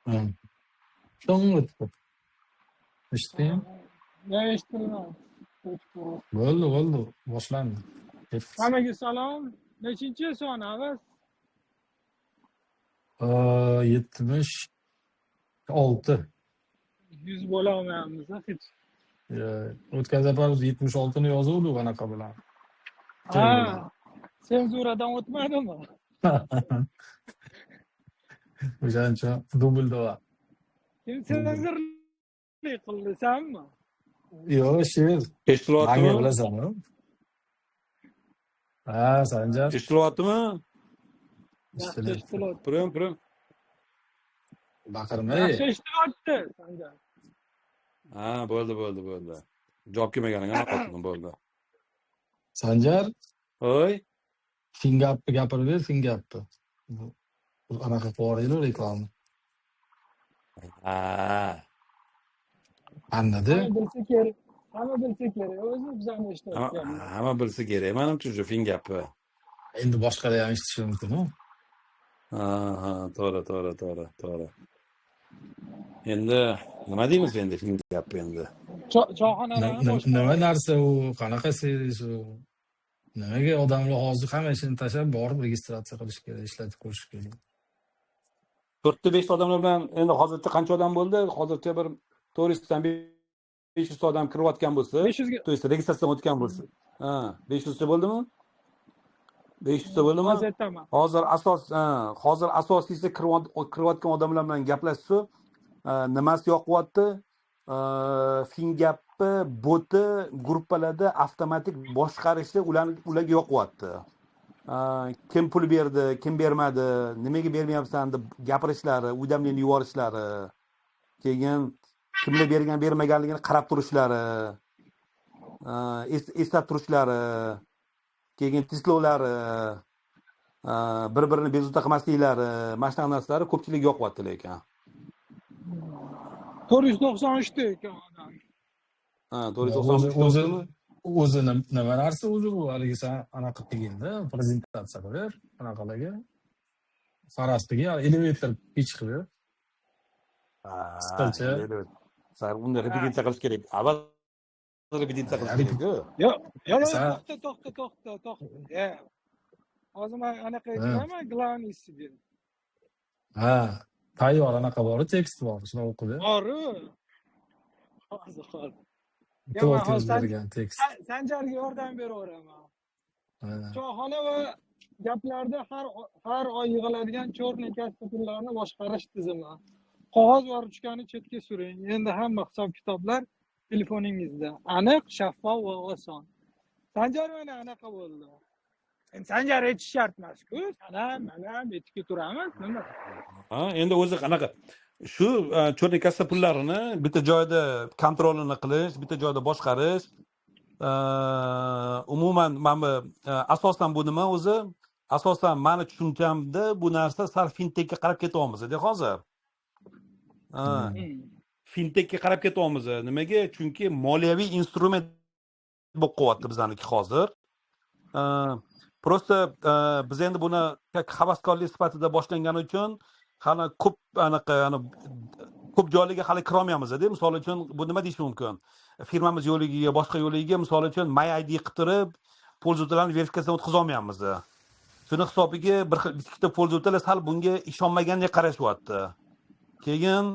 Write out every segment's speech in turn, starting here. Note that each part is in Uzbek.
Ha. Dong etdi. Eshitdingmi? Ya, eshitilmadi. Bo'ldi, bo'ldi. Boshlandi. Ketdik. Hammaga salom. Nechinchi son, Avaz? 76. 100 bo'la olmayapmiz hech. Ya, o'tgan safar biz 76ni yozuvdik anaqa bilan. K bilan. Ha, senzuradan o'tmadimi? O'shaning uchun дубль два. Kim Dubl. senzurlik qildi, sanmi? Yo'q, Sher. Manga Eshitilyaptimi? bilasanmi? Ha, Sanjar. Eshitilyaptimi? Yaxshi Eshitilyapti. eshitilyapti. Prim, prim. Baqirma. Yaxshi eshitilyapti, Sanjar. Ha, bo'ldi, bo'ldi, bo'ldi. Javob kelmaganiga qotdim, bo'ldi. Sanjar, Oy, Fingapni gapirib ber, Fingapni. Bu anaqa qilib yuboraylik reklama. Ha. Qandada? Hamma bilsa kerak. Hamma bilsa kerak. O'zi bizani Hamma, eshitayotganlar. hamma bilsa kerak. Manimcha, shu Fingapni. Endi boshqalar ham eshitishi mumkin-u. Ha, to'g'ri, to'g'ri, to'g'ri, to'g'ri. Endi nima deymiz endi Fingap endi? Choyxonalarni Nima boshqarish. narsa u, qanaqa servis u? Nimaga odamlar hozir hamma ishini tashlab borib registratsiya qilish kerak, ishlatib ko'rish kerak? To'rtta, beshta odamlar bilan endi hozircha qancha odam bo'ldi? Hozircha bir 400 dan 500 ta odam kirayotgan bo'lsa, 500 ga то есть registratsiyadan o'tgan bo'lsa. Ha, 500 ta bo'ldimi? 500 ta bo'ldimi? Hozir aytaman. Hozir asos, ha, hozir asosiysi kirayotgan odamlar bilan gaplashsa, nimasi yoqyapti? Fingapni boti gruppalarda avtomatik boshqarishi ularga yoqyapti. Kim pul berdi, kim bermadi, nimaga bermayapsan deb gapirishlari, уведомление yuborishlari, keyin kimlar bergan, bermaganligini qarab turishlari, eslab turishlari, keyin testlovlari, bir birini bezovta qilmasliklari, mana shunaqa narsalari ko'pchilik yoqyapti lekin. 493 ta ekan odam. Ha, 493 O'zi ta o'zi bo'ldimi? O'zi nima narsa o'zi bu? Haligi san anaqa qilginda, prezentatsiya qilib ber anaqalarga, Farastiga elevator pitch qilib ber qisqacha. Sal unda repetitsiya qilish kerak, avval repetitsiya qilish kerak-ku. Yo'q, yo'q, yo'q, San to'xta, to'xta, to'xta, to'xta. Hozir man anaqa aytiraman, главный siga. Ha, tayyor anaqa bor, tekst bor, shuni o'qib ber. Boru. Hozir, hozir. Yo, man To'rt hozir yuz bergan tekst. Sanjarga yordam beraveraman. Ha. Choyxona va gaplarda har oy yig'iladigan черный kassa pullarini boshqarish tizimi. Qog'oz va ruchkani chetga suring. Endi hamma hisob kitoblar telefoningizda. Aniq, shaffof va oson. Sanjar mana anaqa bo'ldi. Endi Sanjar aytish shart emas-ku. San ham, man ham etikka turamiz, nima? Ha, endi o'zi qanaqa shu черный kassa pullarini bitta joyda kontrolini qilish, bitta joyda boshqarish, umuman mana bu asosan bu nima o'zi? Asosan mani tushunchamda bu narsa sal fintechga qarab ketyapmiz-da hozir. Ha, fintechga qarab ketyapmiz. Nimaga? Chunki moliyaviy instrument bo'lib qolyapti bizaniki hozir. Просто biz endi buni как havaskorlik sifatida boshlangani uchun hali ko'p anaqa, ko'p joylarga hali kirolmayapmiz-da. Misol uchun, bu nima deyish mumkin? Firmamiz yo'ligiga, boshqa yo'ligiga, misol uchun, My ID qilib пользователь larni verifikatsiyadan o'tkaza olmayapmiz. Shuni hisobiga bir xil ikkita пользователь sal bunga ishonmagandek qarashyapti. Keyin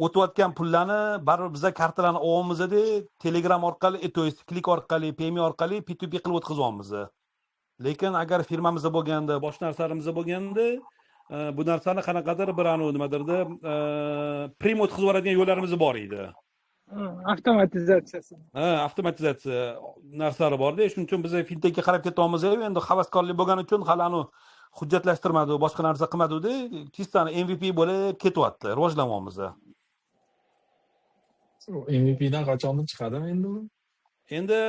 o'tayotgan pullarni baribir biza kartalarni olyapmiz-da, Telegram orqali, то есть Click orqali, Payme orqali P2P qilib o'tkazyapmiz. Lekin agar firmamizda bo'lganda, boshqa narsalarimizda bo'lganda, bu narsani qanaqadir bir anavi nimadirda prim o'tkazib yuboradigan yo'llarimiz bor edi. Avtomatizatsiyasi. Ha, avtomatizatsiya narsalari borda. Shuning uchun biz fintechga qarab ketyapmiz. Endi havaskorlik bo'lgani uchun hali anavi hujjatlashtirmadi, boshqa narsa qilmadida, чисто MVP bo'lib ketyapti, rivojlanyapmiz. MVPdan qachondir chiqadimi endi bu? Endi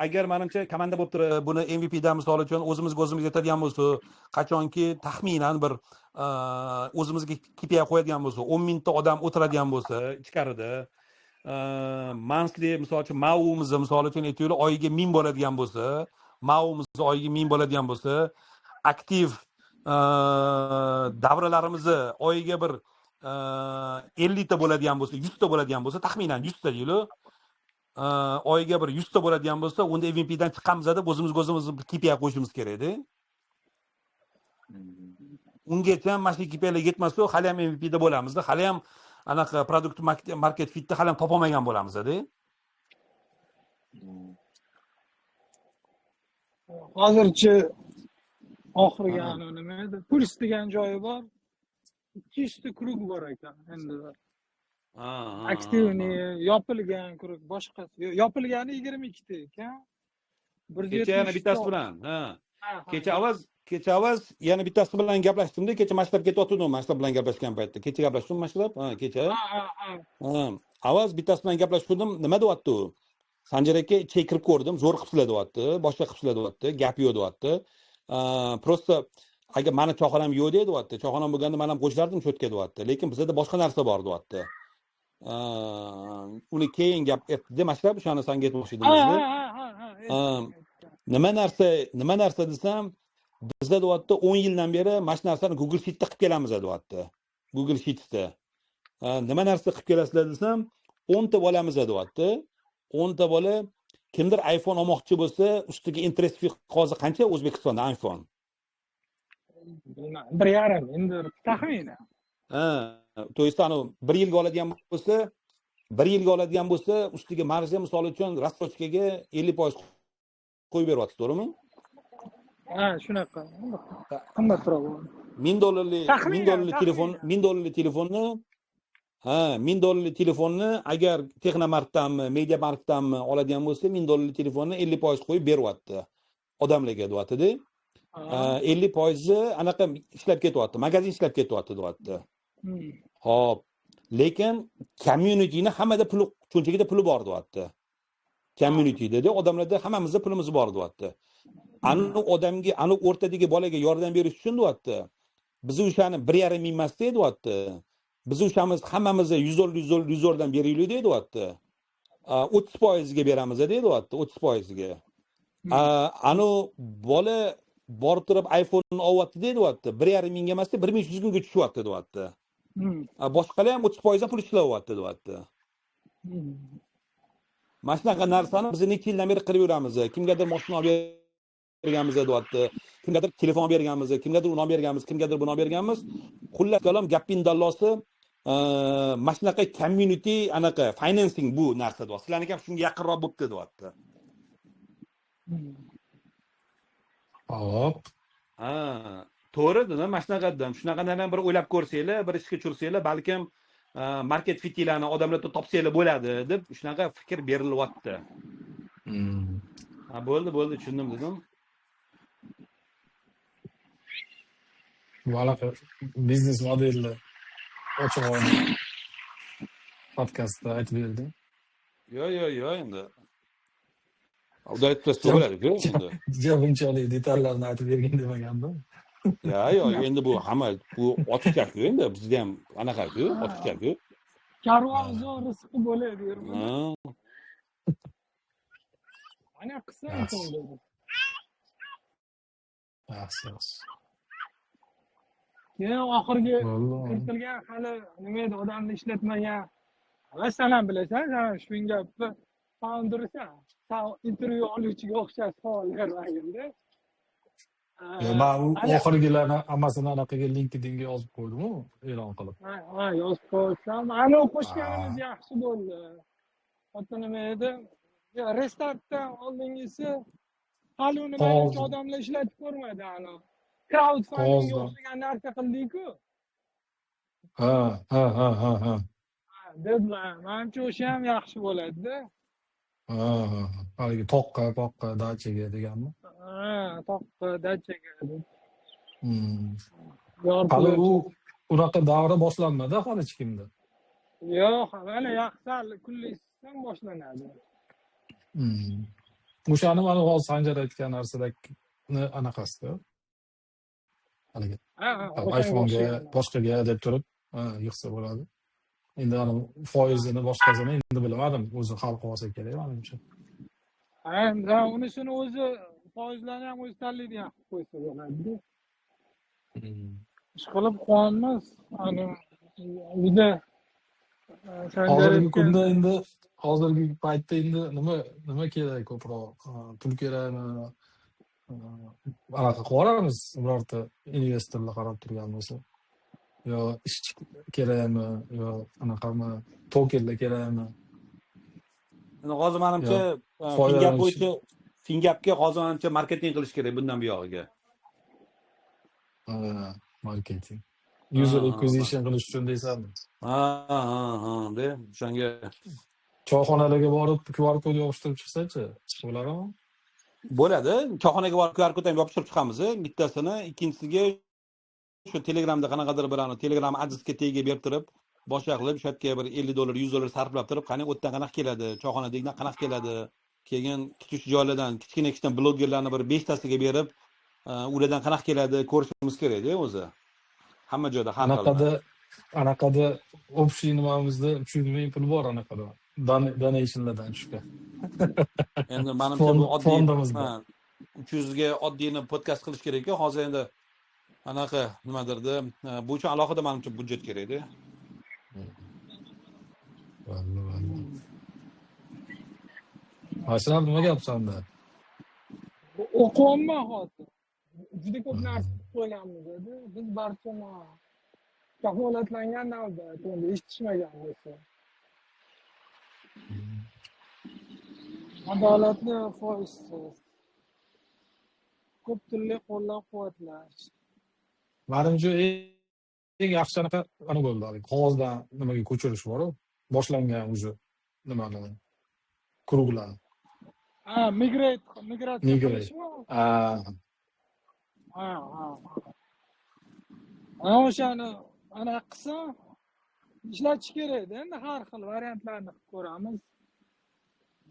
agar manimcha komanda bo'lib turib buni MVPdan, misol uchun, o'zimizga o'zimiz yetadigan bo'lsa, qachonki taxminan bir o'zimizga KPI qo'yadigan bo'lsa, 10 mingta odam o'tiradigan bo'lsa ichkarida, monthly, misol uchun, MAUmizni, misol uchun, aytaylik, oyiga 1000 bo'ladigan bo'lsa, MAUmiz oyiga 1000 bo'ladigan bo'lsa, aktiv Davralarimizni oyiga bir 50 ta bo'ladigan bo'lsa, 100 ta bo'ladigan bo'lsa, taxminan 100 ta deylik. Oyiga bir 100 ta bo'ladigan bo'lsa, unda MVPdan chiqamiz deb o'zimizga o'zimiz bir KPI qo'yishimiz kerak-da. Ungacha mana shu KPIlar yetmasa, hali ham MVPda bo'lamizda, hali ham anaqa product market fitni hali ham topolmagan bo'lamiz-da. Hozirchi oxirgi nima edi? Puls degan joyi bor. 200 ta krug bor ekan endi. Aktivni yopilgan krug, boshqasi. Yopilgani 22 ta ekan. Kecha yana bittasi bilan, ha. Kecha avaz yana bittasi bilan gaplashdim-da, kecha mashlab ketyotgandim, mashlab bilan gaplashgan paytda. Kecha gaplashdim mashlab, ha, kecha. Ha. Avaz bittasi bilan gaplashgandim, nima deyapti u? Sanjar aka ichiga kirib ko'rdim, zo'r qilibsizlar deyapti, boshqa qilibsizlar deyapti, gap yo'q deyapti. Просто agar mani choxonam yo'q deyapti, choxonam bo'lganda men ham qo'shilardim cho'tga deyapti, lekin bizda boshqa narsa bor deyapti. Uni keyin gap aytdi, mashlab o'shani senga aytmoqchi edim. Nima narsa desam, bizda deyapti 10 yildan beri mana shu narsani Google Sheet'da qilib kelamiz deyapti. Google Sheets'da. Nima narsa qilib kelasizlar desam, 10 ta bolamiz deyapti. 10 ta bola kimdir iPhone olmoqchi bo'lsa, ustiga interest fee hozir qancha O'zbekistonda iPhone? Bilmadim, 1.5 endi taxminan. Ha, to есть anu 1 yilga oladigan bo'lsa, 1 yilga oladigan bo'lsa, ustiga marja misol uchun рассрочкаga 50% qo'yib beryapti, to'g'rimi? Ha, shunaqa. Qimmatroq. $1000 dollarlik telefon, $1000 dollarlik telefonni, ha, $1000 dollarlik telefonni agar Texnomartdanmi, MediaMarktdanmi oladigan bo'lsa, $1000 dollarlik telefonni 50% qo'yib beryapti odamlarga deyapti-da. 50% anaqa ishlab ketyapti, magazin ishlab ketyapti deyapti. Xo'p, lekin communityni hammada puli, cho'ntagida puli bor deyapti. Communityda odamlarda hammamizda pulimiz bor deyapti. Ani odamga, ani o'rtadagi bolaga yordam berish uchun deyapti. Biz o'shani 1.5 ming emas deyapti. Biz o'shamiz hammamiz $100 $100 $100 dan beraylik deyapti. 30% ga beramiz deyapti, 30% ga. Ani bola borib turib iPhone'ni olyapti deyapti. 1.5 mingga emas, 1300 ga tushyapti deyapti. Boshqalar ham 30% dan pul ishlayapti deyapti. Mana shunaqa narsani biz necha yildan beri qilib yuramiz. Kimgadir mashina olib berganmiz deyapti, kimgadir telefon olib berganmiz, kimgadir uni olib berganmiz, kimgadir buni olib berganmiz. Xullas kalom gapning dallosi mana shunaqa community anaqa financing bu narsa deyapti. Sizlarniki ham shunga yaqinroq bo'pti deyapti. Hop. Ha, to'g'ri dedim, mana shunaqa dedim. Shunaqadan ham bir o'ylab ko'rsanglar, bir ishga tushsanglar, balkim market fitlarni odamlardan topsanglar bo'ladi deb shunaqa fikr berilyapti. Ha, bo'ldi, tushundim dedim. Bu anaqa biznes modelni ochiq oydin podkastda aytib berdim. Yo'q, endi. Xudo aytsa bo'ladi-ku endi. Bunchalik detallarni aytib bergin demagandim. Yo'q, endi bu hamma bu ochiqcha-ku endi bizda ham anaqa-ku, ochiqcha-ku. Karvon zo'r rizqi bo'ladi yermi? Ana qism bo'ladi. Yaxshi. Keyin oxirgi kiritilgan hali nima edi, odamni ishlatmagan. Va sen ham bilasan, sen shunga foundersan. Sen intervyu oluvchiga o'xshash savollar berganda. Men u oxirgilarni hammasini anaqaga LinkedInga yozib qo'ydim-ku, e'lon qilib. Ha, yozib qo'ysam, ana qo'shganimiz yaxshi bo'ldi. Hatto nima edi? Restartdan oldingisi hali uni menimcha odamlar ishlatib ko'rmadi ana. Crowdfundingga o'xshagan narsa qildik-ku. Ha. Dedilar, menimcha o'sha ham yaxshi bo'ladi-da. Ha. Haligi toqqa, dachaga deganmi? Ha, toqqa, dachaga. Hali u unaqa davra boshlanmadi hali hech kimda. Yo'q, hali yaxshi kunlik sistem boshlanadi. O'shani mana hozir Sanjar aytgan narsadagi anaqasida. Haligi. iPhone'ga, boshqaga deb turib yig'sa bo'ladi. Endi ana foizini boshqasini endi bilmadim, o'zi hal qilib olsa kerak menimcha. Ha, unisini o'zi foizlarni ham o'zi tanlaydigan qilib qo'ysa bo'ladi. Ishqilib quvonmiz. Ani juda Sanjar Hozirgi aytgan kunda endi, hozirgi paytda endi nima kerak ko'proq? Pul kerakmi? Anaqa qilib yuboramiz, birorta investorlar qarab turgan bo'lsa. Yo ishchi kerakmi, yo anaqami, tokenlar kerakmi? Endi hozir manimcha Yo FinGap foydalanuvchi bo'yicha FinGapga hozir manimcha marketing qilish kerak bundan buyog'iga. Marketing. Ha, User ha, acquisition qilish uchun deysanmi? Ha, de, o'shanga. Choyxonalarga borib QR kod yopishtirib chiqsa-chi, bo'ladimi? Bo'ladi. Choyxonaga borib QR kod ham yopishtirib chiqamiz, bittasini, ikkinchisiga shu Telegramda qanaqadir bir ani Telegram adresga tagiga berib turib, boshqa qilib, o'sha yerga bir $50, $100 sarflab turib, qani u yerdan qanaqa keladi, choyxonadagidan qanaqa keladi, keyin kichik joylardan, kichkina kichkina blogerlarni bir 5 tasiga berib, ulardan qanaqa keladi ko'rishimiz kerakda o'zi. Hamma joyda har xil. Anaqada общий nimamizda 300 ming pul bor anaqada. Donationlardan tushgan. Endi manimcha bu oddiy Fondimizda. Ha, 300 ga oddiyni podkast qilish kerak-ku. Hozir endi anaqa nimadirda, bu uchun alohida manimcha byudjet kerakda. Vallo, vallo. Ashraf, nima gapsanda? O'qiyapman hozir. Juda ko'p narsa qilib qo'yganmiz edi. Biz barcha kafolatlangan navbat, endi eshitishmagan bo'lsa. Adolatli foizsiz. Ko'p tilli qo'llab-quvvatlash. Manimcha eng yaxshi anaqa ana bo'ldi. Haligi qog'ozdan nimaga ko'chirish bor-u, boshlangan уже nimalar, kruglar. Ha, migratsiya qilishmi? Ha. Ha, ha. Ha, o'shani anaqa qilsa ishlatish kerakda. Endi har xil variantlarni qilib ko'ramiz.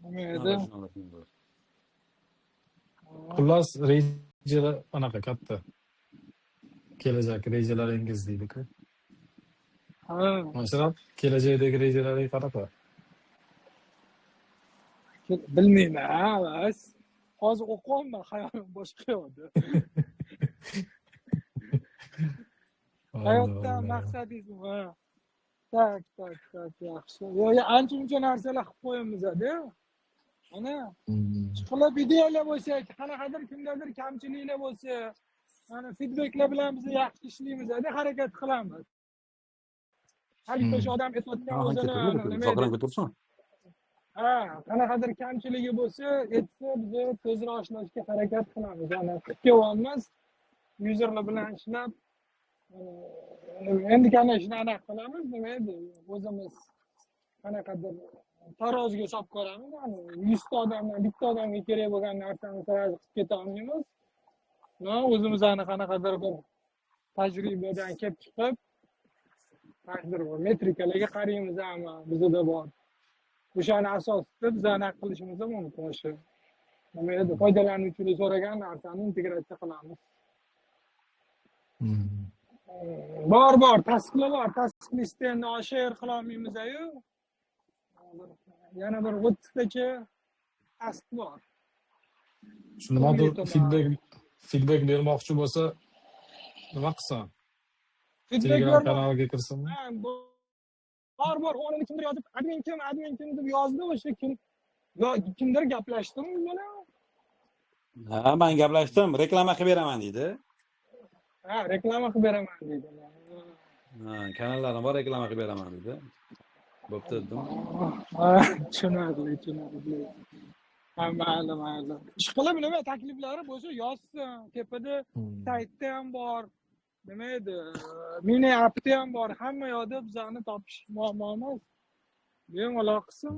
Nima edi? Xullas, rejalar anaqa katta. Kelajak rejalaringiz deydi-ku. Ha. Masalan, kelajakdagi rejalaring qanaqa? Bilmayman, bas. Hozir o'qiyapman, xayolim boshqa yoqda. Hayotdan maqsadingiz nima? Tak, tak, tak, yaxshi. Yo, ancha-muncha narsalar qilib qo'yamiz-da. Mana chiqilib ideyalar bo'lsa, qanaqadir kimdadir kamchiliklar bo'lsa, mana feedbacklar bilan biz yaxshi ishlaymiz-da, harakat qilamiz. Har bitta o'sha odam aytayotgan o'zini nima tursin. Ha, qanaqadir kamchiligi bo'lsa, aytsa, biz tezroq ishlashga harakat qilamiz. Ana qilib userlar bilan ishlab, endi qanday ishni aniq qilamiz, nima edi? O'zimiz qanaqadir taroziga solib ko'ramiz. Ya'ni 100 ta odamdan bitta odamga kerak bo'lgan narsani tarozi qilib keta olmaymiz. No, o'zimiz qanaqadir bir tajribadan kelib chiqib, qanaqadir bir metrikalarga qaraymiz hamma bizda bor. O'shani asosida biz aniq qilishimiz mumkin o'sha. Nima edi? Foydalanuvchilar so'ragan narsani integratsiya qilamiz. Bor, tasklar bor. Task listani share qila olmaymiz-ku. Yana bir 30 tacha task bor. Shu nimadir feedback bermoqchi bo'lsa, nima qilsa? Telegram kanaliga kirsinmi? Bor, o'rnini kimdir yozib, admin kim deb yozdi, o'sha kim yo kimdir gaplashdimi u bilan? Ha, men gaplashdim, reklama qilib beraman deydi. Ha, reklama qilib beraman deydi. Ha, kanallarim bor, reklama qilib beraman deydi. Bo'pti dedim. Ha, tushunarli. Ha, mayli. Ishqilib nima takliflari bo'lsa yozsin. Tepada saytda ham bor. Nima edi? Mini appda ham bor. Hamma yoqda bizani topish muammo emas. Bemalol qilsin.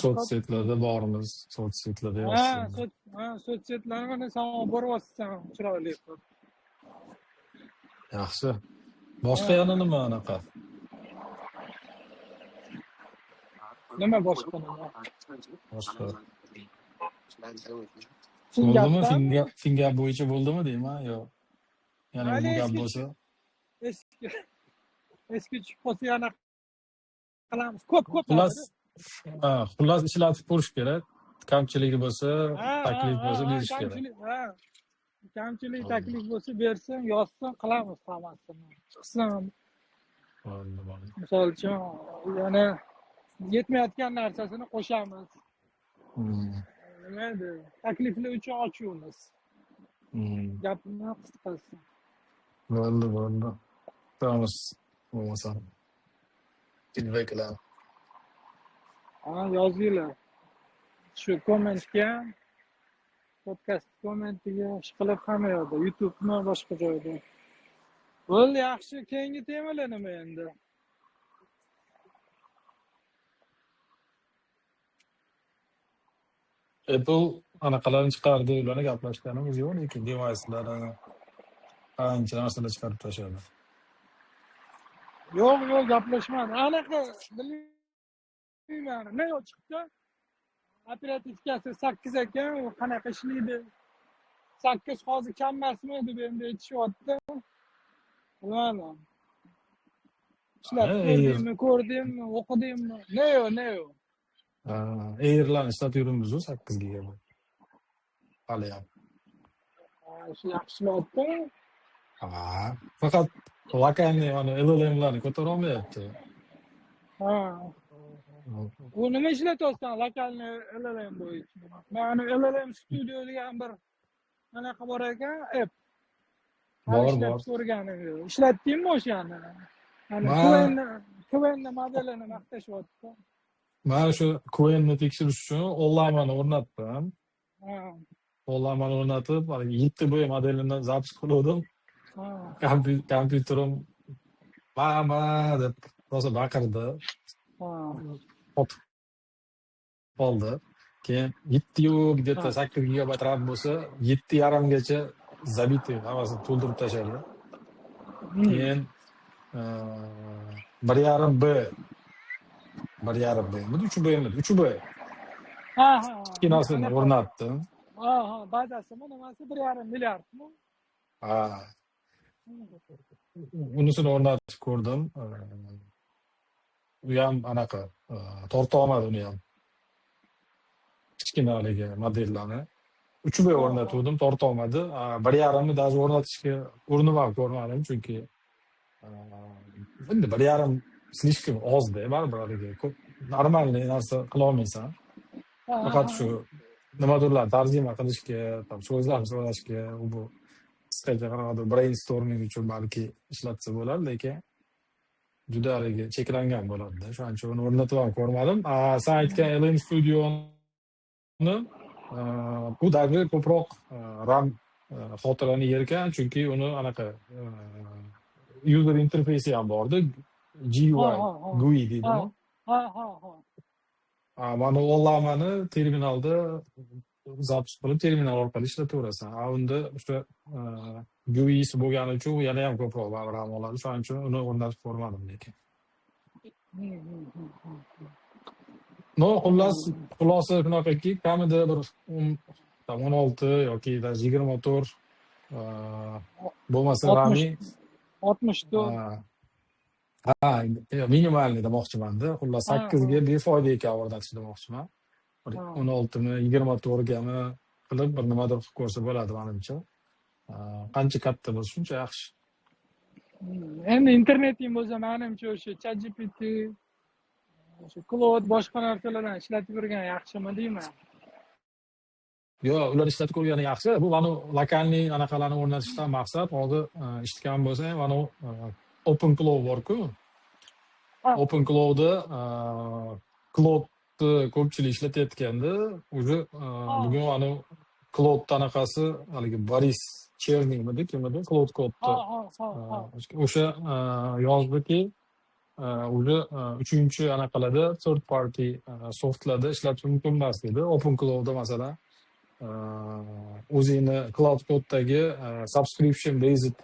Sotssetlarda bormiz, sotssetlarda yozsin. Ha, sotssetlarni mana sen olib boryapsan chiroyli qilib. Yaxshi. Boshqa yana nima anaqa? Nima boshqa nima? Boshqa. Bo'ldimi? Fingap bo'yicha bo'ldimi deyman, yo yana bu gap bo'lsa? Eski tushib qolsa yana qilamiz. Ko'p. Xullas ishlatib ko'rish kerak. Kamchiligi bo'lsa, taklif bo'lsa berish kerak. Ha. Kamchilik taklif bo'lsa bersin, yozsin, qilamiz hammasini. Chiqsin. Misol uchun yana yetmayotgan narsasini qo'shamiz. Nima edi? Takliflar uchun ochiqmiz. Gapni qisqasi. Bo'ldi, bo'ldi. Kutamiz bo'lmasa. Feedbacklar. Ha, yozinglar. Shu kommentga, podkast kommentiga, ishqilib hamma yoqda, YouTube'mi boshqa joyda. Bo'ldi, yaxshi. Keyingi temalar nima endi? Apple anaqalarni chiqardi, ularni gaplashganimiz yo'q, lekin device'larni ancha narsalar chiqarib tashladi. Yo'q, yo'q, gaplashmadi. Anaqa bilmayman, nima yo'q chiqdi? Operativkasi 8 ekan, u qanaqa ishlaydi? 8 hozir kam emasmi deb endi aytishyapti. Bilmadim. Ishlab ko'rdingmi, ko'rdingmi, o'qidingmi? Neo, Neo. Air'larni ishlatib yuribmiz-ku 8 gigabayt. Hali ham. Shu yaxshi ishlayapti. Ha, faqat lokalniy mana LLM'larni ko'tara olmayapti. Ha. U nima ishlatyapsan lokalniy LLM bo'yicha? Mana LLM Studio degan bir anaqa bor ekan, app. Bor, bor. Ko'rganim yo'q. Ishlatdingmi o'shani? Ana Qwenni modelini maqtashyapti. Men shu Qwenni tekshirish uchun Ollamani o'rnatdim. Ollamani o'rnatib, 7B modelini zapis qildim. Kompyuterim mama deb rosa baqirdi. Qotib qoldi. Keyin 7 где-то 8 gigabayt RAM bo'lsa, 7.5 gacha zabitый hammasini to'ldirib tashladi. Keyin 1.5 B 1.5 B midi, 3 B midi? 3 B. Ha, ha. Kinosini o'rnatdim. Ha, ha, bazasimi nimasi 1.5 milliardmi? Ha. Unisini o'rnatib ko'rdim. U ham anaqa torta olmadi uni ham. Kichkina haligi modellarni. 3 B o'rnatuvdim, torta olmadi. 1.5 ni даже o'rnatishga urinib ham ko'rmadim, chunki endi 1.5 слишком ozda, baribir haligi ko'p normalniy narsa qila olmaysan. Faqat shu nimadirlar tarjima qilishga, tam so'zlar so'rashga, u bu qisqacha qanaqadir brainstorming uchun balki ishlatsa bo'ladi, lekin juda haligi cheklangan bo'ladi-da. Shuning uchun uni o'rnatib ham ko'rmadim. Sen aytgan LM Studio'ni bu даже ko'proq RAM xotirani yer ekan, chunki uni anaqa user interfeysi ham bordi. GUI, GUI deydimi? Ha, ha, ha. Mana Ollamani terminalda zapis qilib, terminal orqali ishlataverasan. Unda o'sha GUI'si bo'lgani uchun u yana ham ko'proq RAM oladi. Shuning uchun uni o'rnatib ko'rmadim lekin. No, xullas, xulosa shunaqaki, kamida bir 16 yoki 24 bo'lmasa RAMi 64. Ha, minimalniy demoqchiman-da. Xullas 8 ga befoyda ekan o'rnatish demoqchiman. 16 mi, 24 gami qilib bir nimadir qilib ko'rsa bo'ladi menimcha. Qancha katta bo'lsa shuncha yaxshi. Endi interneting bo'lsa, menimcha o'sha ChatGPT, o'sha Claude boshqa narsalardan ishlatib yurgan yaxshimi deyman. Yo'q, ular ishlatib ko'rgani yaxshi. Bu mana lokalniy anaqalarni o'rnatishdan maqsad hozir eshitgan bo'lsang, mana OpenClaw bor-ku. OpenClaw'da Claude'ni ko'pchilik ishlatayotganda, уже bugun mana Claude anaqasi haligi Boris Cherniymidi, kim edi? Claude Code'ni. O'sha yozdiki, уже 3-chi anaqalarda third party softlarda ishlatish mumkin emas dedi. OpenClaw'da masalan o'zingni Claude Code'dagi subscription based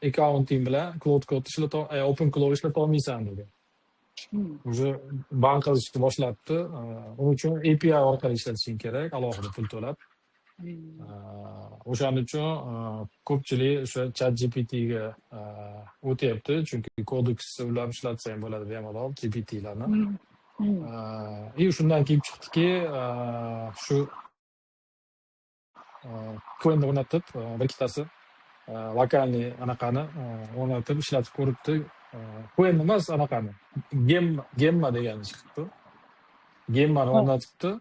accounting bilan Claude Code ishlata, OpenClaw ishlata olmaysan dedi. Уже ban qilishni boshlabdi. Uning uchun API orqali ishlatishing kerak, alohida pul to'lab. O'shaning uchun ko'pchilik o'sha ChatGPTga o'tyapti, chunki Codex ulab ishlatsa ham bo'ladi bemalol GPTlarni. И shundan kelib chiqdiki, shu Qwenni o'rnatib, bir ikkitasi локальный anaqani o'rnatib ishlatib ko'ribdi. Qwen emas, anaqani, Gemma degani chiqibdi. Gemmani o'rnatibdi.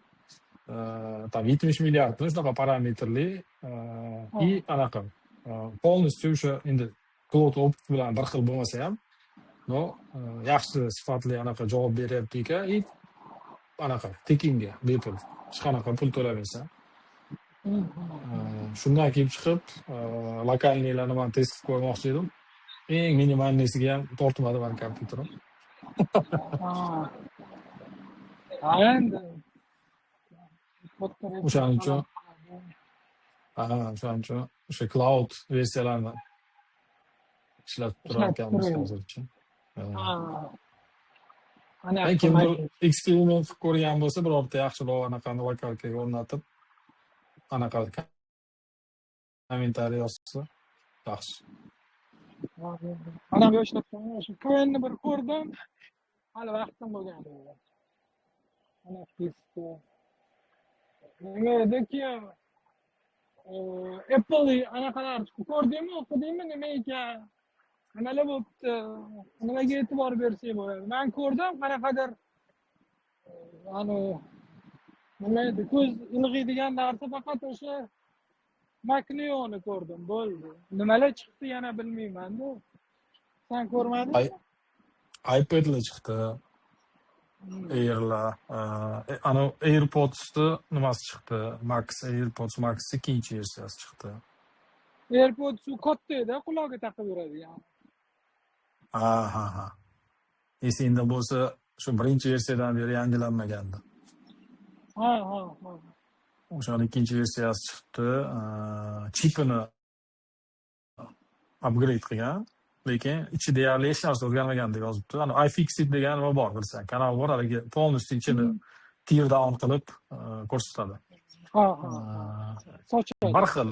Там 70 milliardmi, shunaqa parametrli и anaqa полностью o'sha endi Claude Opus bilan bir xil bo'lmasa ham, но yaxshi sifatli anaqa javob beryapti ekan и anaqa tekinga, bepul, hech qanaqa pul to'lamaysan. Shundan kelib chiqib, локальный larni man test qilib ko'rmoqchi edim. Eng минимальный siga ham tortmadi mani kompyuterim. Ha, endi katta O'shaning uchun, ha, o'shaning uchun o'sha cloud versiyalarni ishlatib turar ishlatib ekanmiz turing. hozircha. Ha. Ana Kimdir eksperiment qilib ko'rgan bo'lsa, birorta yaxshiroq anaqani локалка ga o'rnatib, anaqa комментарий yozsa yaxshi. Mana bu ishlatganman, o'sha Qwenni bir ko'rdim. Hali vaqtim bo'lgandi. Ana testda. Nima ediki, Apple anaqalar ko'rdingmi, o'qidingmi, nima ekan? Nimalar bo'libdi? Nimaga e'tibor bersak bo'ladi? Men ko'rdim, qanaqadir anu nima edi, ko'z ilg'iydigan narsa faqat o'sha Mac Neo'ni ko'rdim, bo'ldi. Nimalar chiqdi yana bilmayman-da. Sen ko'rmadingmi? iPad'lar chiqdi, Air'lar, anavi AirPods'ni nimasi chiqdi, Max, AirPods Max ikkinchi versiyasi chiqdi. AirPods u katta edi, quloqqa taqib yuradigan. Ha. Esingda bo'lsa, shu birinchi versiyadan beri yangilanmagandi. Ha, ha, ha. O'shani ikkinchi versiyasi chiqibdi. Chipini upgrade qilgan, lekin ichi deyarli hech narsa o'zgarmagan deb yozibdi. Ana iFixit degan nima bor, bilsan, kanal bor, haligi полностью ichini tear down qilib ko'rsatadi. Ha, ha. Sochadi. Bir xil,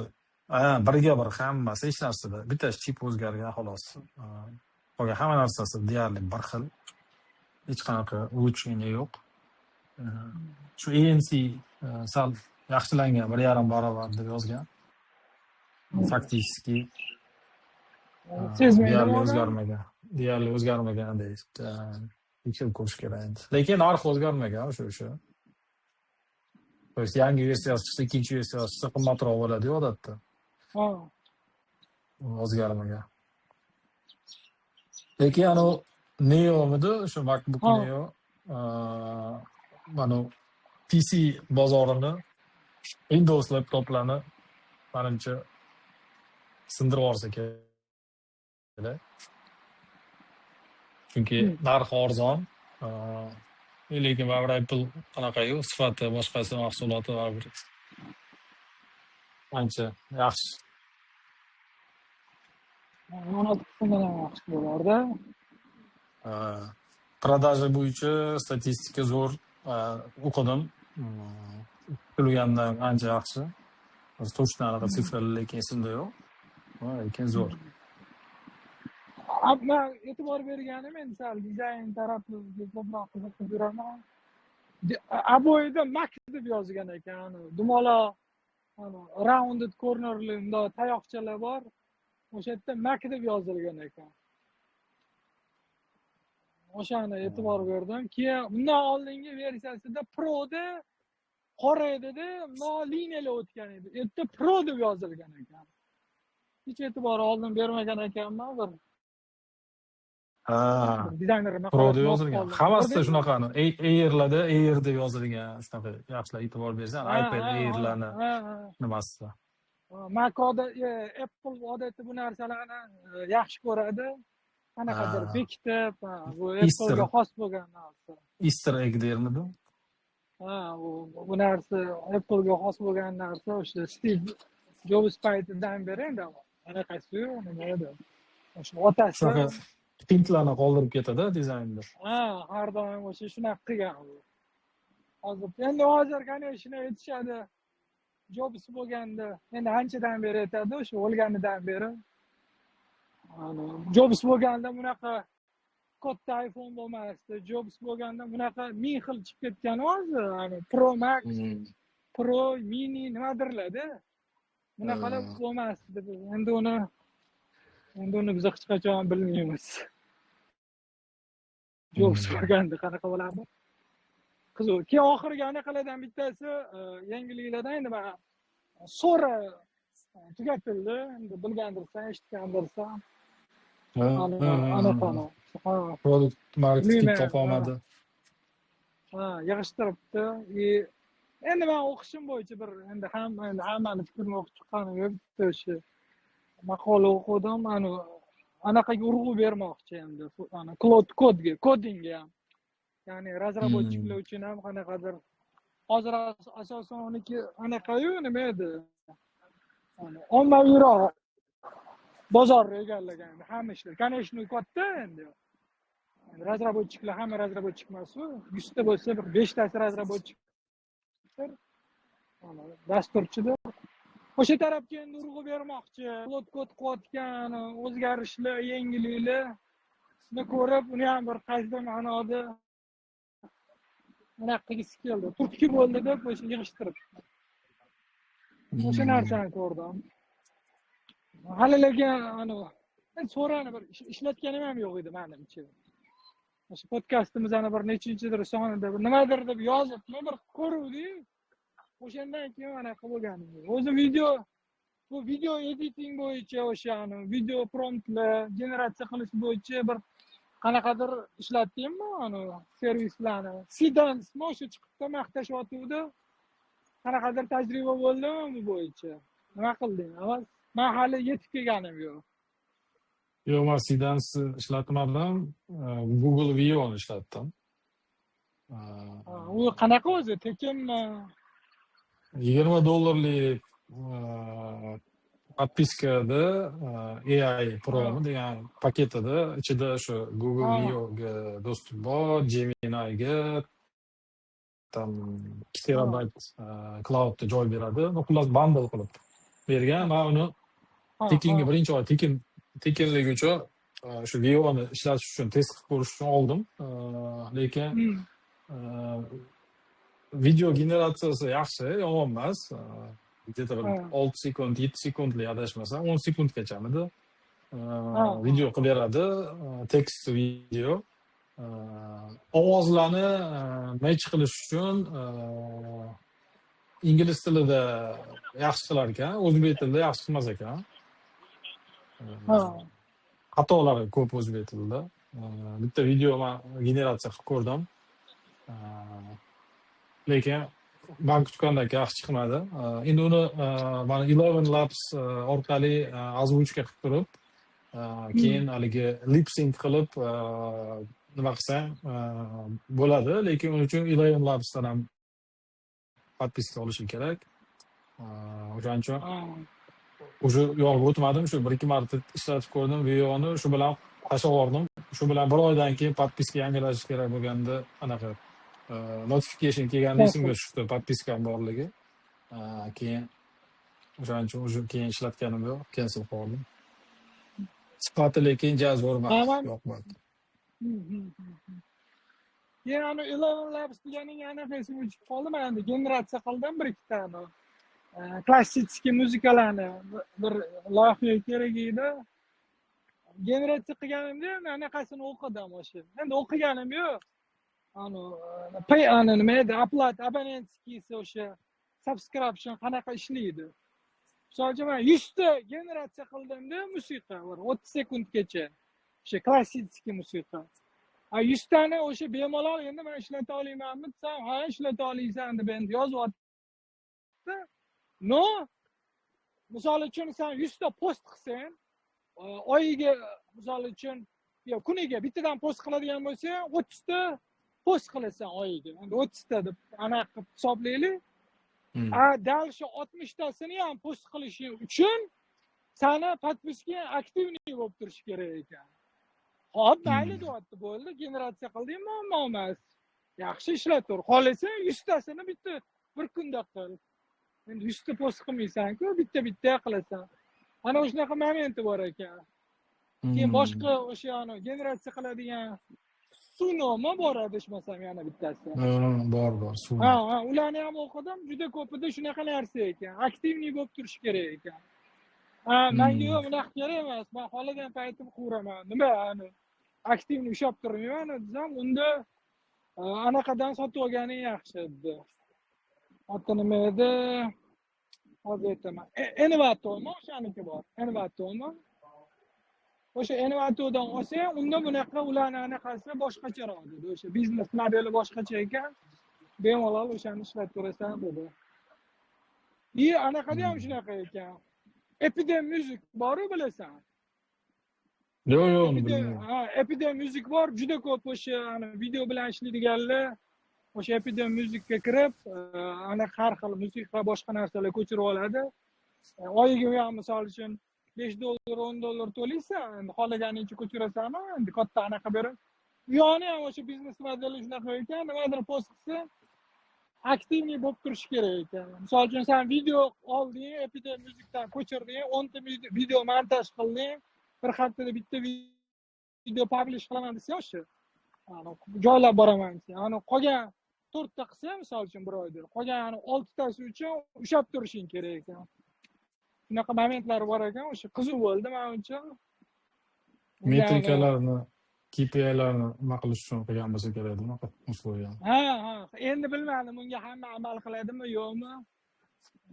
ha, birga bir hammasi, hech narsada. Bitta chip o'zgargan, xolos. Qolgan hamma narsasi deyarli bir xil. Hech qanaqa улучшение yo'q. Shu ANC sal yaxshilangan, 1,5 barobar deb yozgan. Фактически Sezmaydi deyarli odam. o'zgarmagan. Deyarli o'zgarmagan deyishibdi. Tekshirib ko'rish kerak endi. Lekin narx o'zgarmagan o'sha. То есть yangi versiyasi chiqsa, ikkinchi versiyasi chiqsa, qimmatroq bo'ladi-yu odatda. O'zgarmagan. Lekin anavi Neomidi, o'sha MacBook Neo, mana PC bozorini, Windows laptoplarni manimcha sindirib yuborsa kerak. Chunki narxi arzon, lekin baribir Apple qanaqayu sifati, boshqasi, mahsuloti baribir ancha yaxshi. 16 qismidan ham yaxshi bo'lardi. Продажа bo'yicha statistika zo'r, o'qidim. Kutilgandan ancha yaxshi. Hozir точно anaqa цифра lar lekin esimda yo'q. Lekin zo'r. Man e'tibor berganim, endi sal dizayn tarafiga ko'proq qiziqib yuraman. Обои da Mac deb yozgan ekan. Dumaloq, rounded cornerli bundoq tayoqchalar bor. O'sha yerda Mac deb yozilgan ekan. O'shani e'tibor berdim. Keyin bundan oldingi versiyasida Proda qora edida, bundoq liniyalar o'tgan edi. U yerda Pro deb yozilgan ekan. Hech e'tibor oldin bermagan ekanman bir. Dizayner Pro deb yozilgan. Hammasida shunaqani. Airlarda Air deb yozilgan. Shunaqa yaxshilab e'tibor bersang, iPad Airlarni nimasida. Mac odat, Apple odatda bu narsalarni yaxshi ko'radi. Qanaqadir bekitib, bu Apple'ga xos bo'lgan narsa. Easter egg dermidi? Ha, bu narsa Apple'ga xos bo'lgan narsa, o'sha Steve Jobs paytidan beri endi anaqasi-yu, nima edi? O'sha otasi shunaqa hintlarni qoldirib ketadi dizaynda. Ha, har doim o'sha shunaqa qilgan u. Hozir endi hozir конечно aytishadi. Jobs bo'lganda, endi anchadan beri aytadi, o'sha o'lganidan beri. Jobs bo'lganda bunaqa katta iPhone bo'lmasdi. Jobs bo'lganda bunaqa ming xil chiqib ketgan hozir. Pro Max, Pro, Mini nimadirlar-da. Bunaqalar bo'lmasdi. Endi uni biz hech qachon bilmaymiz. Jobs bo'lganda qanaqa bo'lardi? Qiziq. Keyin oxirgi anaqalardan bittasi, yangiliklardan, endi mana Sora tugatildi. Endi bilgandirsan, eshitgandirsan. Anaqani. Ha. Product market fit Bilmayman, topolmadi. Ha, yig'ishtiribdi. И endi man o'qishim bo'yicha bir, endi ham endi hammani fikrini o'qib chiqqanim yo'q, bitta o'sha maqola o'qidim, ani anaqaga urg'u bermoqchi endi, ana Claude Codega, codingga ham. Ya'ni разработчик lar uchun ham qanaqadir, hozir asosan uniki anaqayu, nima edi? Ommaviyroq bozorni egallagan hamma ishlar. Конечно, katta endi. Разработчик lar hamma разработчик emasu. 100 ta bo'lsa, bir beshtasi разработчик, dasturchidir. O'sha tarafga endi urg'u bermoqchi. Claude Code qilayotgan o'zgarishlar, yangiliklarni ko'rib, uni ham bir qaysidir ma'noda bunaqa qilgisi keldi. Turtki bo'ldi deb o'sha yig'ishtirib. O'sha narsani ko'rdim. Hali lekin anavi Sorani bir ishlatganim ham yo'q edi manimcha. O'sha podkastimizni bir nechinchidir sonida bir nimadir deb yozib, bir ko'ruvdik. O'shandan keyin anaqa bo'lgan. O'zi video, bu video editing bo'yicha, o'sha video promptlar generatsiya qilish bo'yicha bir qanaqadir ishlatdingmi anavi servislarni? Seedancemi o'sha chiqibdi, maqtashyotgandi. Qanaqadir tajriba bo'ldimi bu bo'yicha? Nima qilding? Avval man hali yetib kelganim yo'q. Yo'q, man Seedance ishlatmadim. Google Veo'ni ishlatdim. U qanaqa o'zi? Tekinmi? 20 dollarlik подписка da AI Pro'mi degan paketida ichida o'sha Google Veo'ga доступ bor, Gemini'ga там 2 terabayt cloudda joy beradi. Ну, xullas, bundle qilib bergan. Man uni tekinga, birinchi oy tekin tekinligi uchun, shu Veo'ni ishlatish uchun, test qilib ko'rish uchun oldim. Lekin video generatsiyasi yaxshi, yomon emas. Где-то bir 6 sekund, 7 sekundli, adashmasam, 10 sekundgachamidi. Video qilib beradi, tekst video. Ovozlarni match qilish uchun ingliz tilida yaxshi qilar ekan, o'zbek tilida yaxshi qilmas ekan. Xatolari ko'p o'zbek tilida. Bitta video man generatsiya qilib ko'rdim. Lekin man kutgandek yaxshi chiqmadi. Endi uni mana Eleven Labs orqali озвучка qilib turib, keyin haligi lip sync qilib nima qilsang bo'ladi, lekin uning uchun Eleven Labsdan ham подписка olishing kerak. O'shaning uchun уже yog'iga o'tmadim. Shu bir ikki marta ishlatib ko'rdim Veo'ni, shu bilan tashlab yubordim. Shu bilan bir oydan keyin подписка yangilash kerak bo'lganda, anaqa notification kelganda esimga tushdi подписка m borligi. Keyin o'shaning uchun уже keyin ishlatganim yo'q, cancel qilib yubordim. Sifati lekin ja zo'r emas, yoqmadi. Keyin ani Eleven Labs deganing anaqa esimga tushib qoldi. Man endi generatsiya qildim bir ikkitani klassik muzikalarni, bir loyihaga kerak edi. Generatsiya qilganimda endi anaqasini o'qidim o'sha. Endi o'qiganim yo'q. Ani pay, ani nima edi, оплата абонентский si, o'sha subscription qanaqa ishlaydi. Misol uchun, man 100 ta generatsiya qildimda musiqa, bir 30 sekundgacha. O'sha klassik musiqa. A 100 tani o'sha bemalol endi man ishlata olamanmi desam, ha, ishlata olasan deb endi yozyapti. Но, misol uchun, sen 100 ta post qilsang, oyiga, misol uchun, yo kuniga bittadan post qiladigan bo'lsang, 30 ta post qilasan oyiga. Endi 30 ta deb anaqa qilib hisoblaylik. A дальше 60 tasini ham post qilishing uchun sani подписка ng активный bo'lib turishi kerak ekan. Hop, mayli deyapti, bo'ldi, generatsiya qilding, muammo emas. Yaxshi ishlatur. Xohlasang 100 tasini bitta bir kunda qil. Endi 100 ta post qilmaysan-ku, bitta bitta qilasan. Ana shunaqa momenti bor ekan. Keyin boshqa o'sha generatsiya qiladigan Sunomi bor adashmasam yana bittasi. Bor, Suno. Ha, ularni ham o'qidim, juda ko'pida shunaqa narsa ekan. Активный bo'lib turish kerak ekan. Ha, manga yo'q, bunaqa kerak emas. Men xohlagan paytim quraman. Nima, ani активный ushlab turmayman desam, unda anaqadan sotib olganing yaxshi dedi. Oti nima edi? Hozir aytaman. Envatomi o'shaniki bor. Envatomi? O'sha Envatodan olsang, unda bunaqa ularni anaqasi boshqacharoq dedi. O'sha biznes modeli boshqacha ekan. Bemalol o'shani ishlataverasan dedi. И anaqada ham shunaqa ekan. Epidem Music bor-u, bilasan. Yo'q, uni bilmayman. Ha, Epidem Music bor, juda ko'p o'sha video bilan ishlaydiganlar o'sha Epidem Musicga kirib, ana har xil musiqa, boshqa narsalar ko'chirib oladi. Oyiga ham misol uchun $5, $10 to'laysan, endi xohlaganingcha ko'chirasanmi, endi katta anaqa berib. U yog'ini ham o'sha biznes modeli shunaqa ekan, nimadir post qilsa, активный bo'lib turish kerak ekan. Misol uchun sen video olding, Epidem Musicdan ko'chirding, 10 ta video montaj qilding, bir haftada bitta video publish qilaman desa, o'sha joylab boraman desa, ana qolgan 4 ta qilsa, misol uchun bir oyda, qolgan 6 tasi uchun ushlab turishing kerak ekan. Shunaqa momentlar bor ekan, o'sha qiziq bo'ldi men uchun. Metrikalarni, KPIlarni nima qilish uchun qilgan bo'lsa kerak bunaqa условия. Ha, endi bilmadim, unga hamma amal qiladimi, yo'qmi?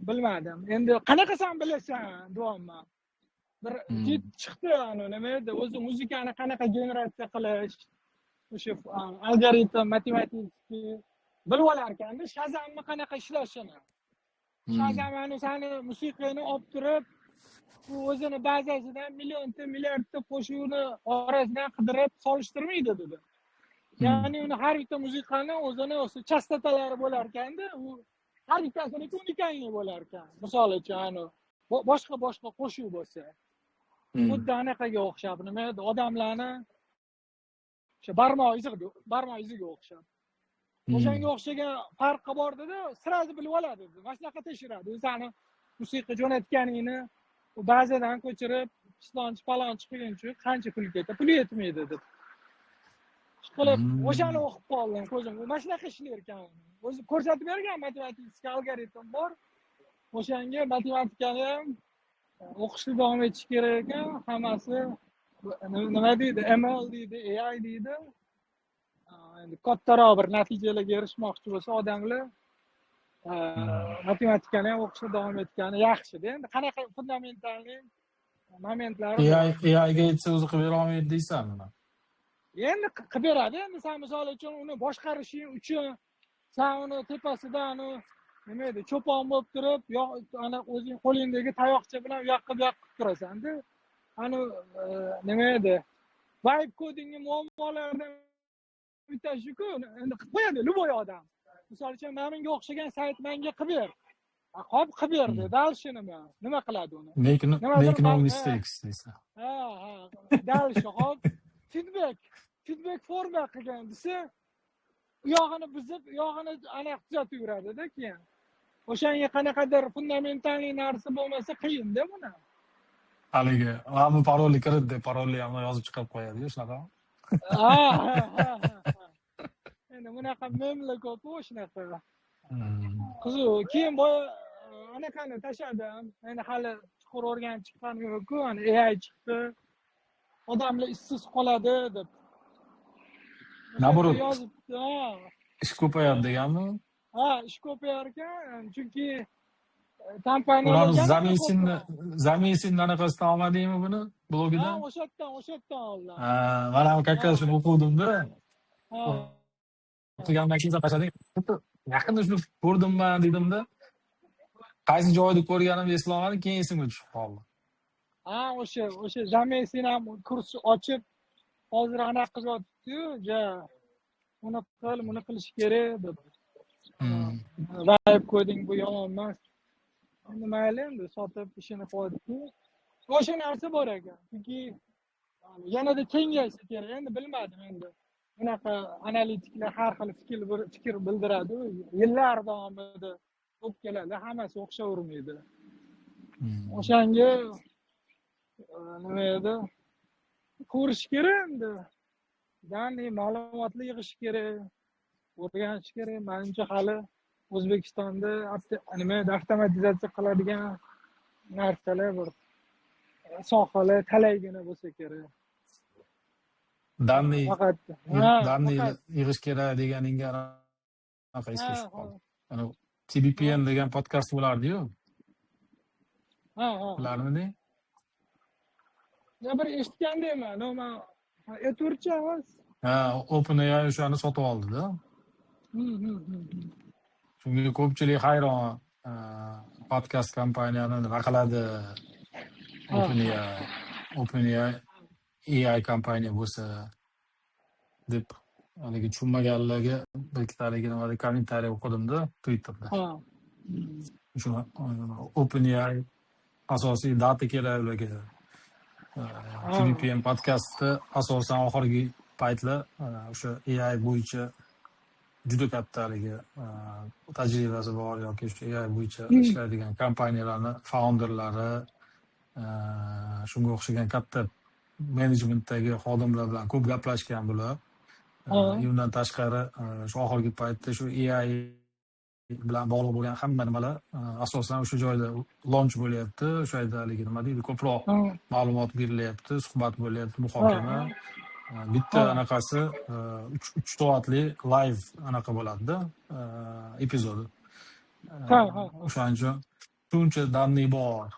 Bilmadim. Endi qanaqa sen bilasan, deyapman. Bir chiqdi, ana nima edi, o'zi muzikani qanaqa generatsiya qilish, o'sha algoritm, matematik bilib olar ekanda, Shazamni qanaqa ishlashini. Shazam ani sani musiqani olib turib, u o'zini bazasidan millionta, milliardta qo'shiqni orasidan qidirib solishtirmaydi dedi. Ya'ni uni har bitta musiqani o'zini o'sha chastotalari bo'lar ekanda, u har bittasiniki уникальный bo'lar ekan. Misol uchun, ani boshqa qo'shiq bo'lsa, xuddi anaqaga o'xshab, nima edi, odamlarni o'sha barmoq iziga o'xshab. O'shanga o'xshagan farqi bor dedi, сразу bilib oladi dedi. Mana shunaqa tekshiradi. O'zini musiqa jo'natganingni u bazadan ko'chirib, pistonchi palonchi qilguncha qancha pul ketadi, pul yetmaydi deb. Qilib o'shani o'qib qoldim ko'zim. Mana shunaqa ishlar ekan. O'zi ko'rsatib bergan matematik algoritm bor. O'shanga matematikani ham o'qishni davom etish kerak ekan. Hammasi nima deydi, ML deydi, AI deydi. Endi kattaroq bir natijalarga erishmoqchi bo'lsa odamlar matematikani ham o'qishni davom etgani yaxshi-da. Endi qanaqa fundamentalniy momentlari AI ga aytsa o'zi qilib bera olmaydi deysanmi? Endi qilib beradi. Endi sen misol uchun uni boshqarishing uchun sen uni tepasidan nima edi, cho'pon bo'lib turib, ana o'zing qo'lingdagi tayoqcha bilan u yoqqa bu yoqqa qilib turasan-da. Ani nima edi, vibe codingning muammolaridan bittasi shu-ku, endi qilib qo'yadi любой odam. Misol uchun mana bunga o'xshagan sayt menga qilib ber. Hop, qilib berdi. Дальше nima? Nima qiladi uni? Make no mistakes deysan. Ha. Дальше hop, feedback forma qilgan desa, u yog'ini buzib, u yog'ini aniq tuzatib yuradi-da keyin. O'shanga qanaqadir fundamentalniy narsa bo'lmasa qiyin-da buni. Haligi, mana bu parolni kirit deb parolni ham yozib chiqarib qo'yadi-yu, shunaqami? Ha. Endi bunaqa memlar ko'p-ku, shunaqa. Qiziq. Keyin boya anaqani tashladim. Endi hali chuqur o'rganib chiqqanim yo'q-ku, ana AI chiqdi. Odamlar ishsiz qoladi deb. Наоборот. Ish ko'payadi deganmi? Ha, ish ko'payar ekan, chunki kompaniyalar Zamesinni anaqasidan olmadingmi buni blogidan? Ha, o'sha yerdan oldim. Ha, mana ham как раз shuni o'quvdim-da. O'qigandan keyin tashlading. Yaqinda shuni ko'rdimman dedimda. Qaysi joyda ko'rganimni eslolmadim, keyin esimga tushib qoldi. Ha, o'sha Zamesin ham kurs ochib hozir anaqa qilyapti-yu, ja uni qil, buni qilish kerak deb. Vibe coding bu yomon emas. Endi mayli, endi sotib ishini qo'ydik-ku. O'sha narsa bor ekan. Chunki yanada kengaysa kerak. Endi bilmadim endi. Bunaqa analitiklar har xil fikr bildiradi. Yillar davomida bo'lib keladi, hammasi o'xshavermaydi. O'shanga nima edi? Ko'rish kerak endi. Ya'ni ma'lumotli yig'ish kerak, o'rganish kerak. Menimcha hali O'zbekistonda nima avtomatizatsiya qiladigan narsalar bir sohalar talaygina bo'lsa kerak. Данный Faqat данный faqat yig'ish kerak deganingga anaqa esga tushib qoldi. Ana TBPN degan podkast bo'lardi-yu. Ha ha. Bilarmiding? Ya bir eshitgandayman, но man aytuvchi emas. Ha, OpenAI o'shani sotib oldi-da. Chunki ko'pchilik hayron, podkast kompaniyani nima qiladi OpenAI, AI kompaniya bo'lsa deb haligi tushunmaganlarga bir ikkita haligi nimada kommentariy o'qidimda Twitterda. Shu OpenAI asosiy data kerak ularga. TBPN podkastda asosan oxirgi paytlar o'sha AI bo'yicha juda katta haligi tajribasi bor yoki o'sha AI bo'yicha ishlaydigan kompaniyalarni founderlari, shunga o'xshagan katta menejmentdagi xodimlar bilan ko'p gaplashgan bular. Undan tashqari, shu oxirgi paytda shu AI bilan bog'liq bo'lgan hamma nimalar asosan o'sha joyda launch bo'lyapti. O'sha yerda haligi nima deydi, ko'proq ma'lumot berilyapti, suhbat bo'lyapti, muhokama. Bitta anaqasi 3 soatlik live anaqa bo'ladida, epizodi. Ha, ha, ha. O'shaning uchun shuncha данный bor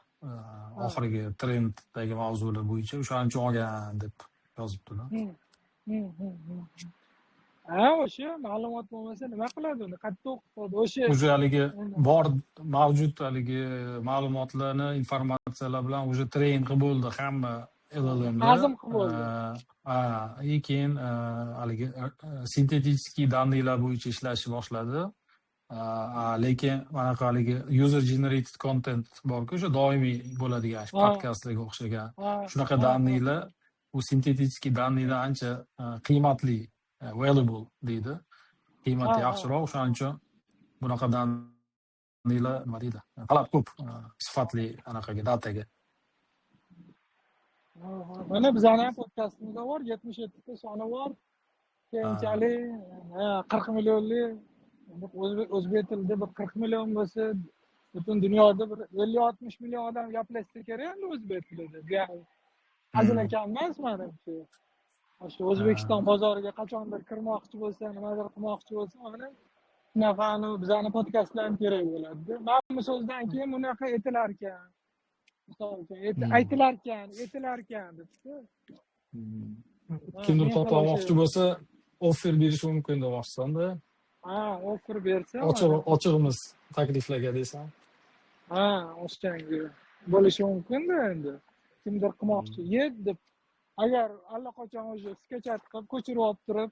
oxirgi trenddagi mavzular bo'yicha, o'shaning uchun olgan deb yozibdilar. Ha, o'sha ma'lumot bo'lmasa nima qiladi uni? Qayerda o'qitadi? O'sha Уже haligi bor, mavjud haligi ma'lumotlarni, informatsiyalar bilan уже train qilib bo'ldi hamma LLMlar. Hazm qilib bo'ldi. Ha, и keyin haligi синтетический данный lar bo'yicha ishlashni boshladi. Lekin manaqa haligi user generated content borku, o'sha doimiy bo'ladigan podkastlarga o'xshagan. Shunaqa данный lar u синтетический данный dan ancha qiymatli, valuable deydi. Qiymati yaxshiroq, o'shaning uchun bunaqa данный lar nima deydi? Talab ko'p sifatli anaqaga, dataga. Mana bizani ham podkastimizda bor, 77 ta soni bor. Keyinchalik 40 millionlik o'zbek tilida bir 40 million bo'lsa, butun dunyoda bir 50-60 million odam gaplashsa kerak endi o'zbek tilida. Bu ham hazil akam emas manimcha. O'sha O'zbekiston bozoriga qachondir kirmoqchi bo'lsa, nimadir qilmoqchi bo'lsa, mana shunaqa bizani podkastlar ham kerak bo'ladi. Mana bu so'zdan keyin bunaqa aytilar ekan. Misol uchun, aytilarkan, aytilarkan debdi. Kimdir Men topib hali olmoqchi bo'lsa, offer berishi mumkin demoqchisan-da. Ha, offer bersa, Ochiq, ochiqmiz takliflarga desam. Ha, o'shanga bo'lishi mumkin-da endi. Kimdir qilmoqchi, yeb deb agar allaqachon уже скачать qilib, ko'chirib olib turib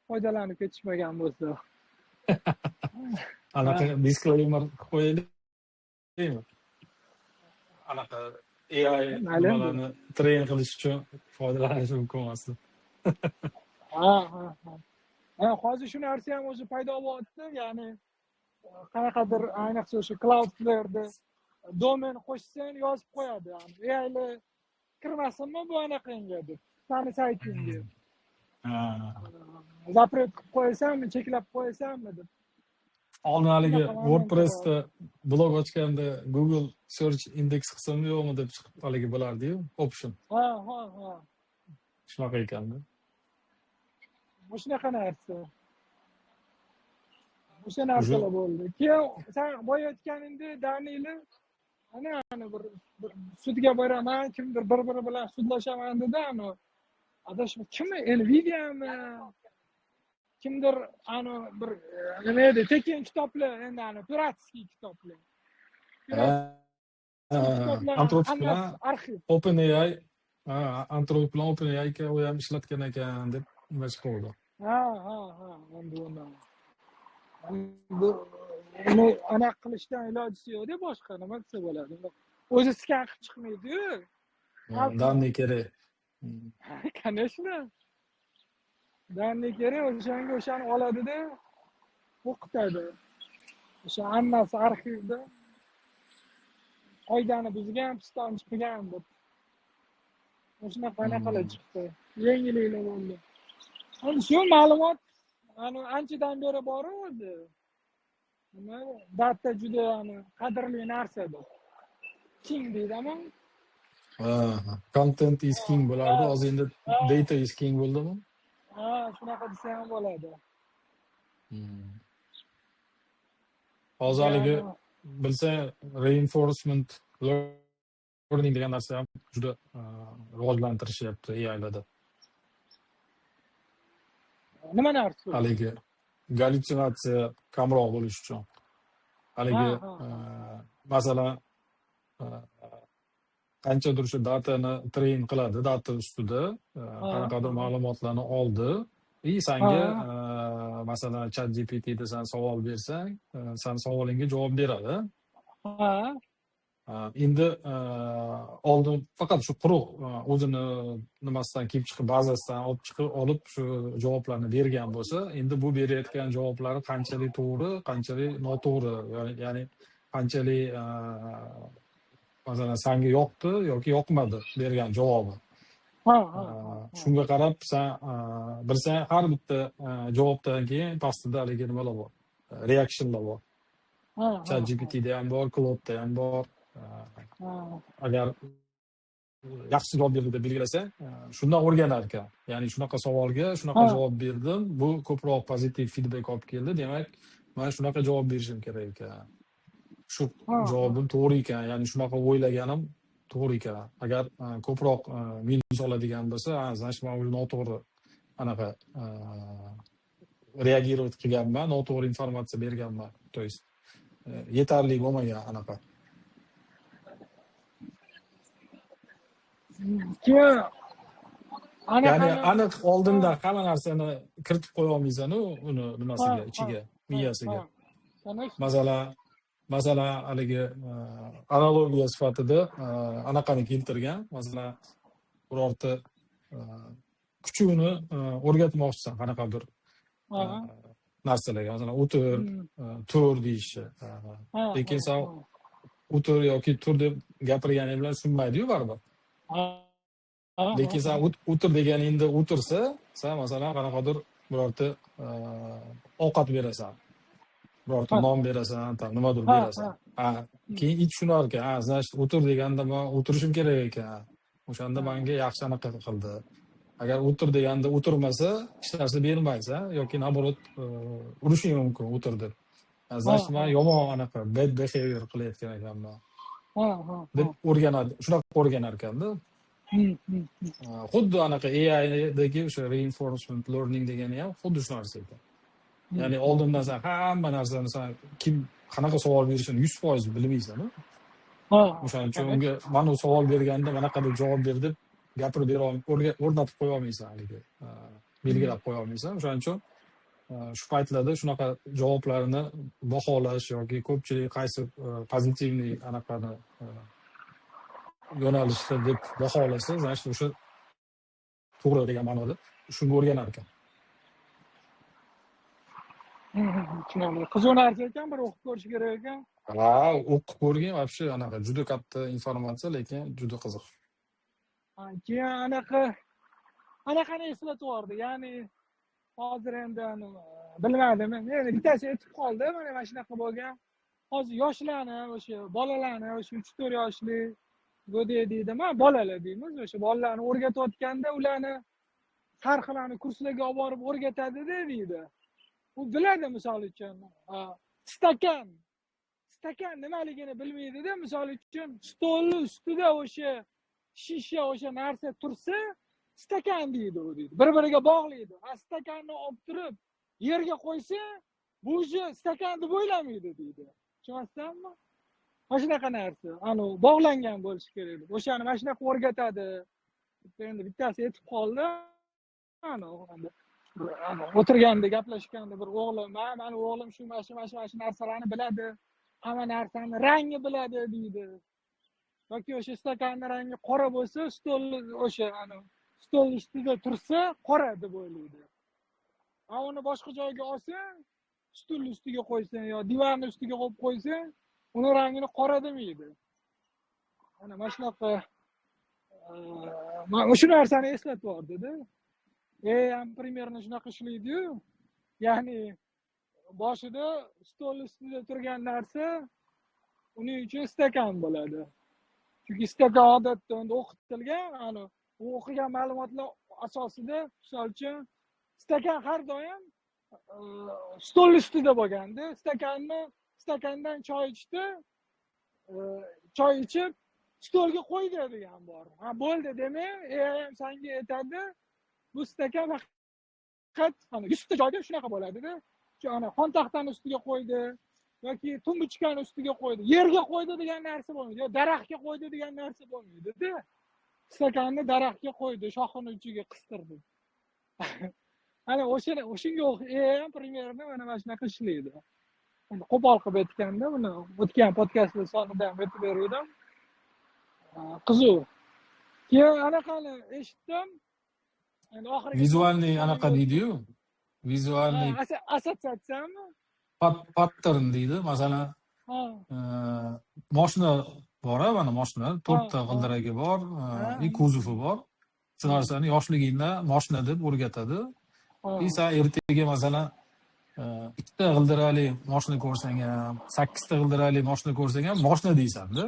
foydalanib ketishmagan bo'lsa. Anaqa disclaimer qilib qo'yaylikmi? Anaqa AI Mayli. nimalarni train qilish uchun foydalanish mumkin emas. Ha. Ha, hozir shu narsa ham o'zi paydo bo'lyapti, ya'ni qanaqadir, ayniqsa o'sha Cloudflare'da domen qo'shsang yozib qo'yadi, ya'ni AI'lar kirmasinmi bu anaqangga deb, sani saytingga. Запрет qilib qo'yasanmi, cheklab qo'yasanmi deb. Oldin haligi Shunaqa moment. WordPressda blog ochganda Google search index qilsammi yo'qmi deb chiqib haligi bo'lardi-yu, option. Ha, ha, ha. Shunaqa ekanda. Shunaqa narsa. O'sha narsalar bo'ldi. Keyin sen boya aytganingdek, Daniyli ana bir sudga boraman, kimdir bir-biri bilan sudlashaman dedi, ani adashma kimi, Nvidia'mi? Kimdir ani bir nima edi, tekin kitoblar, endi ani пиратский kitoblar. Kitoblar Anthropic bilan hammasi arxiv. OpenAI, ha, Anthropic bilan OpenAI u ham ishlatgan ekan deb nima chiquvdi. Ha, endi uni anaqa qilishdan ilojisi yo'qda, boshqa nima desa bo'ladi. O'zi skan qilib chiqmaydi-yu. Данный kerak. Конечно. Данный kerak, o'shanga o'shani oladida o'qitadi. O'sha hammasi arxivda. Qoidani buzgan, piston chiqgan deb. Shunaqa anaqalar chiqdi. Yangiliklar bo'ldi. Endi shu ma'lumot anchadan beri bor o'zi. Nima, data juda qadrli narsa bu. King deydimi? Ha, content is king bo'lardi. Hozir endi data is king bo'ldimi? Ha, shunaqa desa ham bo'ladi. Hozir haligi bilsang, reinforcement learning degan narsa ham juda rivojlantirishyapti AIlarda. Nima narsa? Haligi gallyutsinatsiya kamroq bo'lishi uchun. Haligi masalan, qanchadir o'sha datani train qiladi, data ustida qanaqadir ma'lumotlarni oldi и sanga, masalan, ChatGPTda san savol bersang, san savolingga javob beradi. Endi oldin faqat shu quruq o'zini nimasidan kelib chiqib, bazasidan olib chiqib olib shu javoblarni bergan bo'lsa, endi bu berayotgan javoblari qanchalik to'g'ri, qanchalik noto'g'ri, ya'ni qanchalik, masalan, sanga yoqdi yoki yoqmadi bergan javobi. Shunga qarab san bilsang, har bitta javobdan keyin pastida haligi nimalar bor, reactionlar bor. ChatGPTda ham bor, Claude'da ham bor. Agar yaxshi javob berdi deb belgilasang, shundan o'rganar ekan. Ya'ni shunaqa savolga shunaqa javob berdim, bu ko'proq pozitiv feedback olib keldi, demak, man shunaqa javob berishim kerak ekan. Shu javobim to'g'ri ekan, ya'ni shunaqa o'ylaganim to'g'ri ekan. Agar ko'proq minus oladigan bo'lsa, значит, man уже noto'g'ri anaqa реагировать qilganman, noto'g'ri informatsiya berganman. То есть yetarli bo'lmagan anaqa. Keyin ya'ni aniq oldindan hamma narsani kiritib qo'ya olmaysan-u uni nimasiga, ichiga, miyasiga. Masalan, haligi analogiya sifatida anaqani keltirgan, masalan, birorta kuchugini o'rgatmoqchisan qanaqadir narsalarga, masalan, o'tir, tur deyishni. Lekin sen o'tir yoki tur deb gapirganing bilan tushunmaydi-yu baribir. Lekin sen o'tir deganingda o'tirsa, sen masalan qanaqadir birorta ovqat berasan. Birorta non berasan, tam nimadir berasan. Keyin it tushunar ekan, ha, значит, o'tir deganda men o'tirishim kerak ekan. O'shanda menga yaxshi anaqa qildi. Agar o'tir deganda o'tirmasa, hech narsa bermaysan yoki naborot urishing mumkin o'tir deb. Значит, men yomon anaqa bad behavior qilayotgan ekanman. Deb o'rganadi, shunaqa o'rganar ekanda. Xuddi anaqa AIdagi o'sha reinforcement learning degani ham xuddi shu narsa ekan. Ya'ni oldindan sen hamma narsani, sen kim qanaqa savol berishini 100% bilmaysan-ku. O'shaning uchun unga mana bu savol berganda manaqa deb javob ber deb gapirib bera o'rnatib qo'ya olmaysan, haligi belgilab qo'ya olmaysan. O'shaning uchun shu paytlarda shunaqa javoblarni baholash yoki ko'pchilik qaysi pozitivniy anaqani yo'nalishda deb baholasa, значит, o'sha to'g'ri degan ma'noda shunga o'rganar ekan. Tushunarli. Qiziq narsa ekan, bir o'qib ko'rish kerak ekan. Ha, o'qib ko'rgin, вообще anaqa juda katta informatsiya, lekin juda qiziq. Keyin anaqani eslatib yubordi. Ya'ni hozir endi bilmadim, endi bittasi aytib qoldi, mana shunaqa bo'lgan. Hozir yoshlarni, o'sha bolalarni, o'sha 3-4 yoshli go'dak deydimi, bolalar deymiz, o'sha bolalarni o'rgatayotganda ularni har xil kurslarga olib borib o'rgatadi-da deydi. U biladi, misol uchun, stakan nimaligini bilmaydi-da, misol uchun stolni ustida o'sha shisha, o'sha narsa tursa, stakan deydi u deydi. Bir-biriga bog'laydi. A stakanni olib turib yerga qo'ysa, bu o'sha stakan deb o'ylamaydi deydi. Tushunyapsanmi? Mana shunaqa narsa, ani bog'langan bo'lishi kerak deb. O'shani mana shunaqa o'rgatadi. Endi bittasi aytib qoldi. Ana o'tirganda gaplashganda bir o'g'lim, mani o'g'lim shu mana shu narsalarni biladi, hamma narsani rangi biladi deydi. Yoki o'sha stakanning rangi qora bo'lsa, stol o'sha stol ustida tursa qora deb o'ylaydi. A uni boshqa joyga olsang, stol ustiga qo'ysang yo divanni ustiga qo'yib qo'ysang, uni rangini qora demaydi. Mana shunaqa shu narsani eslatib yubordi-da. AI ham примерно shunaqa ishlaydiyu. Ya'ni boshida stol ustida turgan narsa uning uchun stakan bo'ladi. Chunki stakan odatda endi o'qitilgan, ani u o'qigan ma'lumotlar asosida, misol uchun, stakan har doim stol ustida bo'lganda, stakandan choy ichdi, choy ichib stolga qo'ydi degan bor. Ha, bo'ldi, demak, AI ham sanga aytadi, bu stakan faqat ana 100 ta joyda shunaqa bo'ladida. Shu ana xontaxtani ustiga qo'ydi yoki tumbuchkani ustiga qo'ydi, yerga qo'ydi degan narsa bo'lmaydi, yo daraxtga qo'ydi degan narsa bo'lmaydi-da. Stakanni daraxtga qo'ydi, shoxini uchiga qistirdi. Ana o'sha o'shanga AI ham примерно mana shunaqa ishlaydi. Endi qo'pol qilib aytganda, buni o'tgan podkastlar sonida ham aytib bergandim. Qiziq. Keyin anaqani eshitdim. Endi oxirgi Визуальный anaqa deydiyu. Визуальный assotsiatsiyami? Pattern deydi. Masalan, moshina bor, mana moshina, to'rtta g'ildiragi bor, и kuzovi bor. Shu narsani yoshligingda moshina deb o'rgatadi. И san ertaga, masalan, ikkita g'ildirali moshina ko'rsang ham, sakkizta g'ildirali moshina ko'rsang ham moshina deysanda.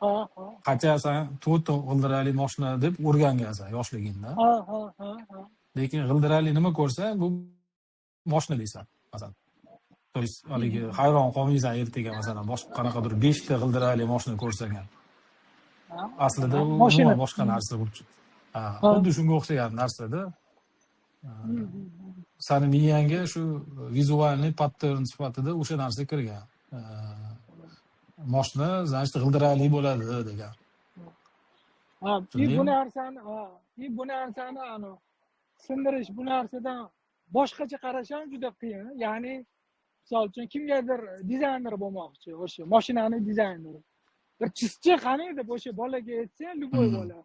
Ha, ha. Qancha san to'rtta g'ildirali moshina deb o'rgangansan yoshligingda. Ha, ha, ha, ha. Lekin g'ildirali nima ko'rsang, bu moshina deysan, masalan. То есть haligi hayron qolmaysan ertaga, masalan, boshqa qanaqadir beshta g'ildirali moshina ko'rsang ham. Aslida u Moshina. umuman boshqa narsa bo'lib chiqdi. Ha, xuddi shunga o'xshagan narsada. Sani miyangga shu визуальный pattern sifatida o'sha narsa kirgan. Moshina, значит, g'ildirali bo'ladi degan. Ha, и bu Tushundingmi? narsani, ha, и bu narsani ani sindirish, bu narsadan boshqacha qarash ham juda qiyin. Ya'ni, misol uchun, kimgadir dizayner bo'lmoqchi, o'sha mashinani dizayneri. Bir chizchi qani deb o'sha bolaga aytsang, любой bola.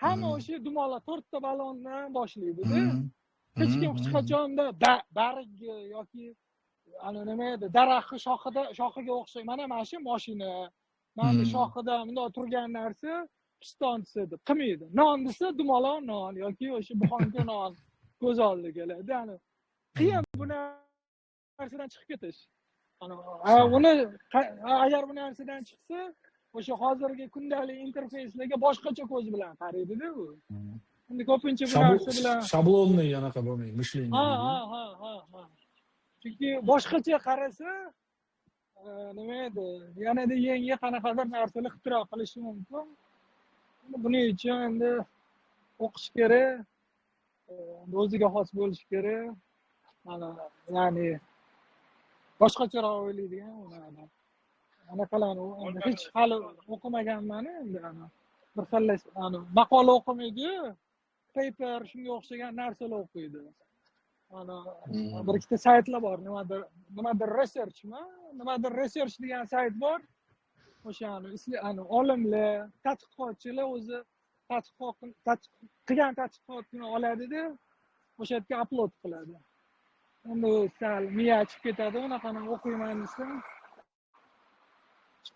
Hamma o'sha dumaloq to'rtta ballondan boshlaydi-da. Hech kim hech qachonda bargi yoki ana nima edi, daraxtni shoxida, shoxiga o'xshagan mana shu mashina, mana bu shoxida bundoq turgan narsa piston desa deb qilmaydi. Non desa, dumaloq non yoki o'sha буханка non ko'z oldiga keladi. Ya'ni qiyin bu narsadan chiqib ketish. Ana uni agar bu narsadan chiqsa, o'sha hozirgi kundalik interfeyslarga boshqacha ko'z bilan qaraydida u. Endi ko'pincha bu narsa bilan Шаблонный anaqa bo'lmaydi, мышление deydi. Ha. Chunki boshqacha qarasa, nima edi, yanada yangi qanaqadir narsalar ixtiro qilishi mumkin. Endi buning uchun endi o'qish kerak, endi o'ziga xos bo'lishi kerak. Mana, ya'ni boshqacharoq o'ylaydigan uni anaqalarni endi hech hali o'qimaganman. Endi ana bir xil ani maqola o'qimaydiyu, paper, shunga o'xshagan narsalar o'qiydi. Ana bir ikkita saytlar bor, nimadir researchmi, nimadir research degan sayt bor. O'shani ani olimlar, tadqiqotchilar o'zi tadqiqot qilgan tadqiqotini oladida, o'sha yerga upload qiladi. Endi sal miya achib ketadi unaqani o'qiyman desam.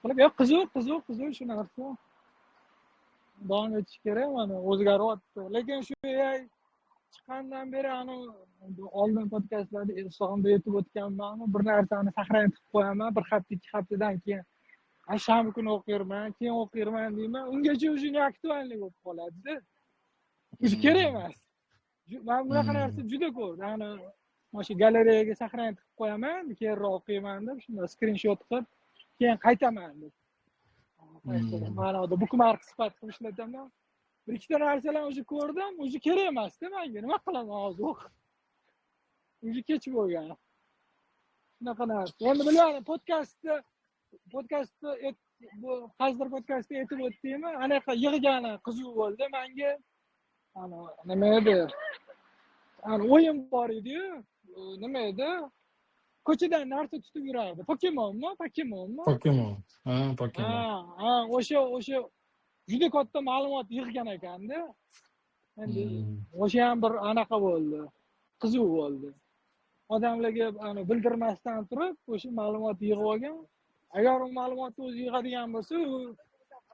Qilib, yo'q, qiziq, qiziq, qiziq shu narsa. Davom etish kerak, mana o'zgaryapti. Lekin shu AI chiqqandan beri, ani oldin podkastlarda sonda aytib o'tganman, bir narsani сохранить qilib qo'yaman, bir hafta, 2 haftadan keyin shanba kuni o'qirman, keyin o'qirman deyman, ungacha уже не актуальный bo'lib qoladida. Уже kerak emas. Man bunaqa narsa juda ko'p. Ani mana shu galereyaga сохранить qilib qo'yaman, keyinroq o'qiyman deb, shunda skrinshot qilib, keyin qaytaman deb. Ma'noda bookmark sifatida qilib ishlataman. Bir ikkita narsalarni уже ko'rdim, уже kerak emasda menga. Nima qilaman hozir o'qib? Уже kech bo'lgan. Shunaqa narsa. Endi bilmadim, podkastni bu qaysidir podkastda aytib o'tdingmi? Anaqa yig'gani qiziq bo'ldi menga. Ana nima edi? Ana o'yin bor edi-yu, nima edi? Ko'chadan narsa tutib yurardi. Pokemonmi? Pokemonmi? Pokemon. Ha, Pokemon. Ha, o'sha juda katta ma'lumot yig'gan ekanda. Endi o'sha ham bir anaqa bo'ldi. Qiziq bo'ldi. Odamlarga ani bildirmasdan turib o'sha ma'lumotni yig'ib olgan. Agar u ma'lumotni o'zi yig'adigan bo'lsa, u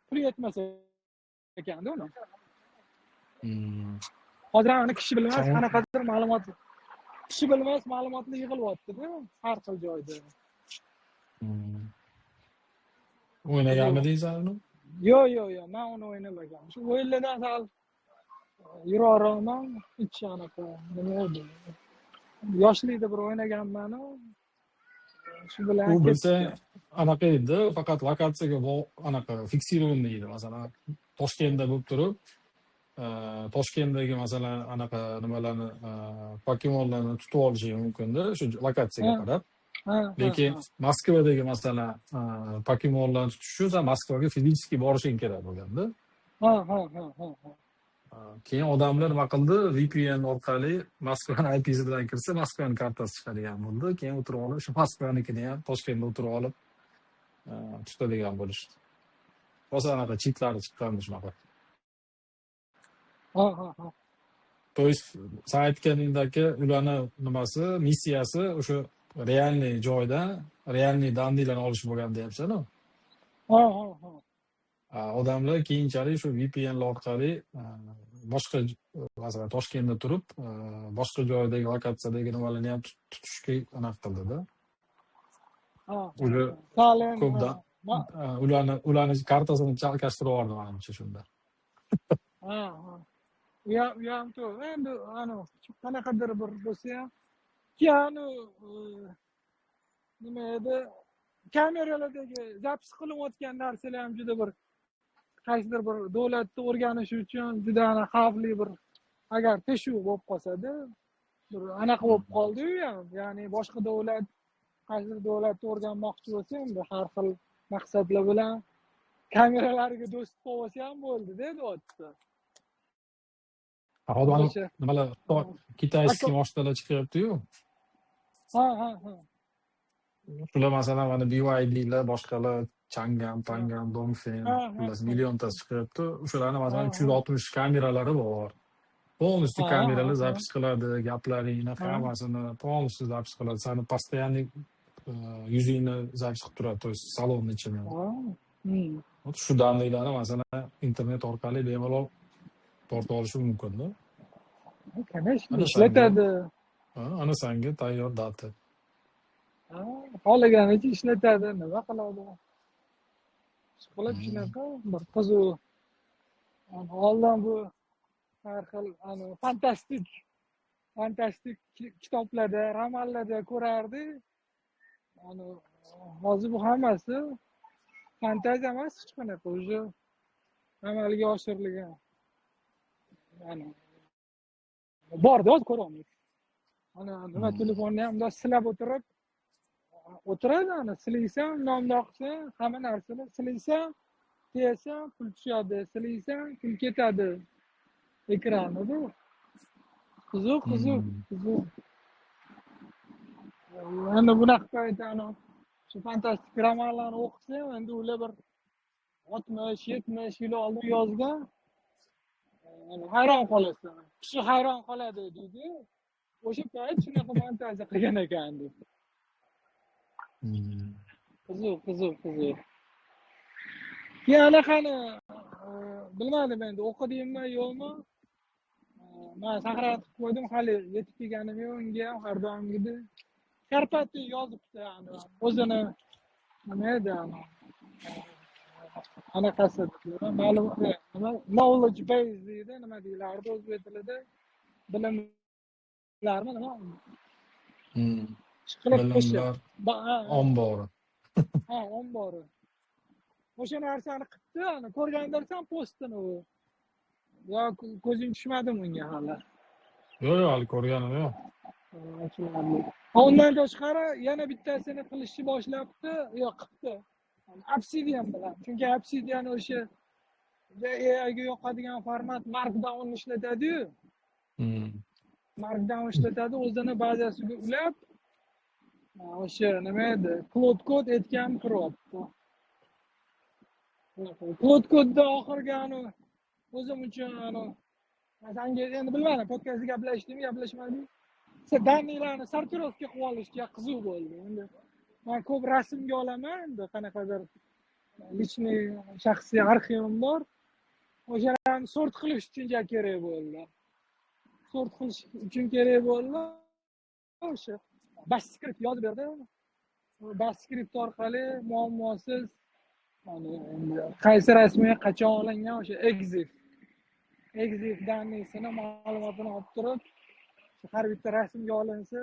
pul yetmas ekanda uni. Hozir ham uni kishi bilmas, qanaqadir ma'lumot, kishi bilmas ma'lumotlar yig'ilyapti-da har xil joyda. O'ynaganmiding san uni? Yo'q, yo'q, yo'q, man uni o'ynamaganman. Shu o'yinlardan sal yurarman, hech anaqa nima edi. Yoshlikda bir o'ynaganman-u. Shu bilan U bilsa anaqa edi, faqat lokatsiyaga anaqa фиксированный edi. Masalan, Toshkentda bo'lib turib, Toshkentdagi, masalan, anaqa nimalarni, pokemonlarni tutib olishi mumkinda shu lokatsiyaga qarab. Lekin Moskvadagi, masalan, pokemonlarni tutish uchun san Moskvaga физически borishing kerak bo'lganda. Ha, ha, ha, ha, ha. Keyin odamlar nima qildi? VPN orqali Moskvani IPsi bilan kirsa, Moskvani kartasi chiqadigan bo'ldi. Keyin o'tirib olib, shu Moskvanikini ham Toshkentda o'tirib olib tutadigan bo'lishdi. Rosa anaqa chitlari chiqqandi shunaqa. Ha, ha, ha. То есть san aytganingdagi ularni nimasi, missiyasi o'sha реальный joydan реальный данный larni olish bo'lgan deyapsan-u. Ha, ha, ha. Odamlar keyinchalik shu VPN orqali boshqa, masalan, Toshkentda turib, boshqa joydagi lokatsiyadagi nimalarni ham tutishga anaqa qildida. Уже Sal endi ko'p ularni kartasini chalkashtirib yubordi manimcha shunda. Ha, ha. U ham to'g'ri. Endi anavi qanaqadir bir bo'lsa ham, keyin anavi nima edi, kameralardagi запись qilinayotgan narsalar ham juda bir qaysidir bir davlatni o'rganish uchun juda xavfli bir, agar teshuv bo'lib qolsada, bir anaqa bo'lib qoldiyu ham, ya'ni boshqa davlat qaysidir davlatni o'rganmoqchi bo'lsa, endi har xil maqsadlar bilan kameralarga do'st bo'lib olsa ham bo'ldi-da, deyapti. Hozir nimalar, китайский moshinalar chiqyapti-yu. Ha, ha, ha. Shular, masalan, mana BYDlar, boshqalar, Changan, Pangan, Dongfeng, xullas milliontasi chiqyapti. O'shalarni, masalan, 360 kameralari bor. Полностью kameralar запись qiladi, gaplaringni hammasini полностью запись qiladi. Sani постоянный yuzingni запись qilib turadi, то есть salonni ichini. Вот shu данный larni, masalan, internet orqali bemalol tortib olishi mumkin-da. Конечно, ishlatadi. Ana sanga tayyor data. Xohlaganicha ishlatadi, nima qiladi? Qilib shunaqa bir qiziq. Oldin bu har xil fantastik kitoblarda, romanlarda ko'rardik. Hozir bu hammasi fantaziya emas hech qanaqa, уже amalga oshirilgan. Ya'ni borda hozir ko'ryapmiz. Ana nima, telefonni ham bundoq silab o'tirib o'tiradi, ana silaysan, bundoq qilsang, hamma narsani silaysan, tegasan, pul tushadi, silaysan, pul ketadi. Ekrani bu. Qiziq, qiziq, qiziq. Endi bunaqa payt ana shu fantastik romanlarni o'qisam, endi ular bir 60-70 yil oldin yozgan, hayron qolasan. Kishi hayron qoladi deydi. O'sha payt shunaqa fantaziya qilgan ekan deb. Qiziq, qiziq, qiziq. Keyin anaqani bilmadim endi o'qidingmi yo'qmi? Man saqlanib qo'ydim, hali yetib kelganim yo'q unga ham, har doimgidek. Karpati yozibdi, o'zini nima edi, anaqasi ma'lum nima, knowledge base deydi, nima deyilardi o'zbek tilida, bilimlarmi nima? Chiqilib Bilimlar ombori. Ha, ombori. O'sha narsani qilibdi, ana ko'rgandirsan postini u. Yo ko'zing tushmadimi unga hali? Yo'q, yo'q, hali ko'rganim yo'q. Tushunarli. Undan tashqari yana bittasini qilishni boshlabdi, yo'q, qilibdi. Obsidian bilan. Chunki Obsidian o'sha AIga yoqadigan format Markdown ishlatadi-yu. Markdown ishlatadi, o'zini bazasiga ulab, o'sha nima edi, Claude Code aytgan kiryapti. Claude Code'da oxirgi o'zim uchun sanga endi bilmadim, podkastda gaplashdingmi, gaplashmadingmi? Sen данный larni сортировка qilib olishga qiziq bo'ldi. Endi men ko'p rasmga olaman, endi qanaqadir личный shaxsiy arxivim bor. O'shalarni sort qilish uchun kerak bo'ldi. Sort qilish uchun kerak bo'ldi. O'sha bash script yozib berdi. Bash script orqali muammosiz qaysi rasmiga qachon olingan, o'sha EXIF данный sini, ma'lumotini olib turib, har bitta rasmga olinsa,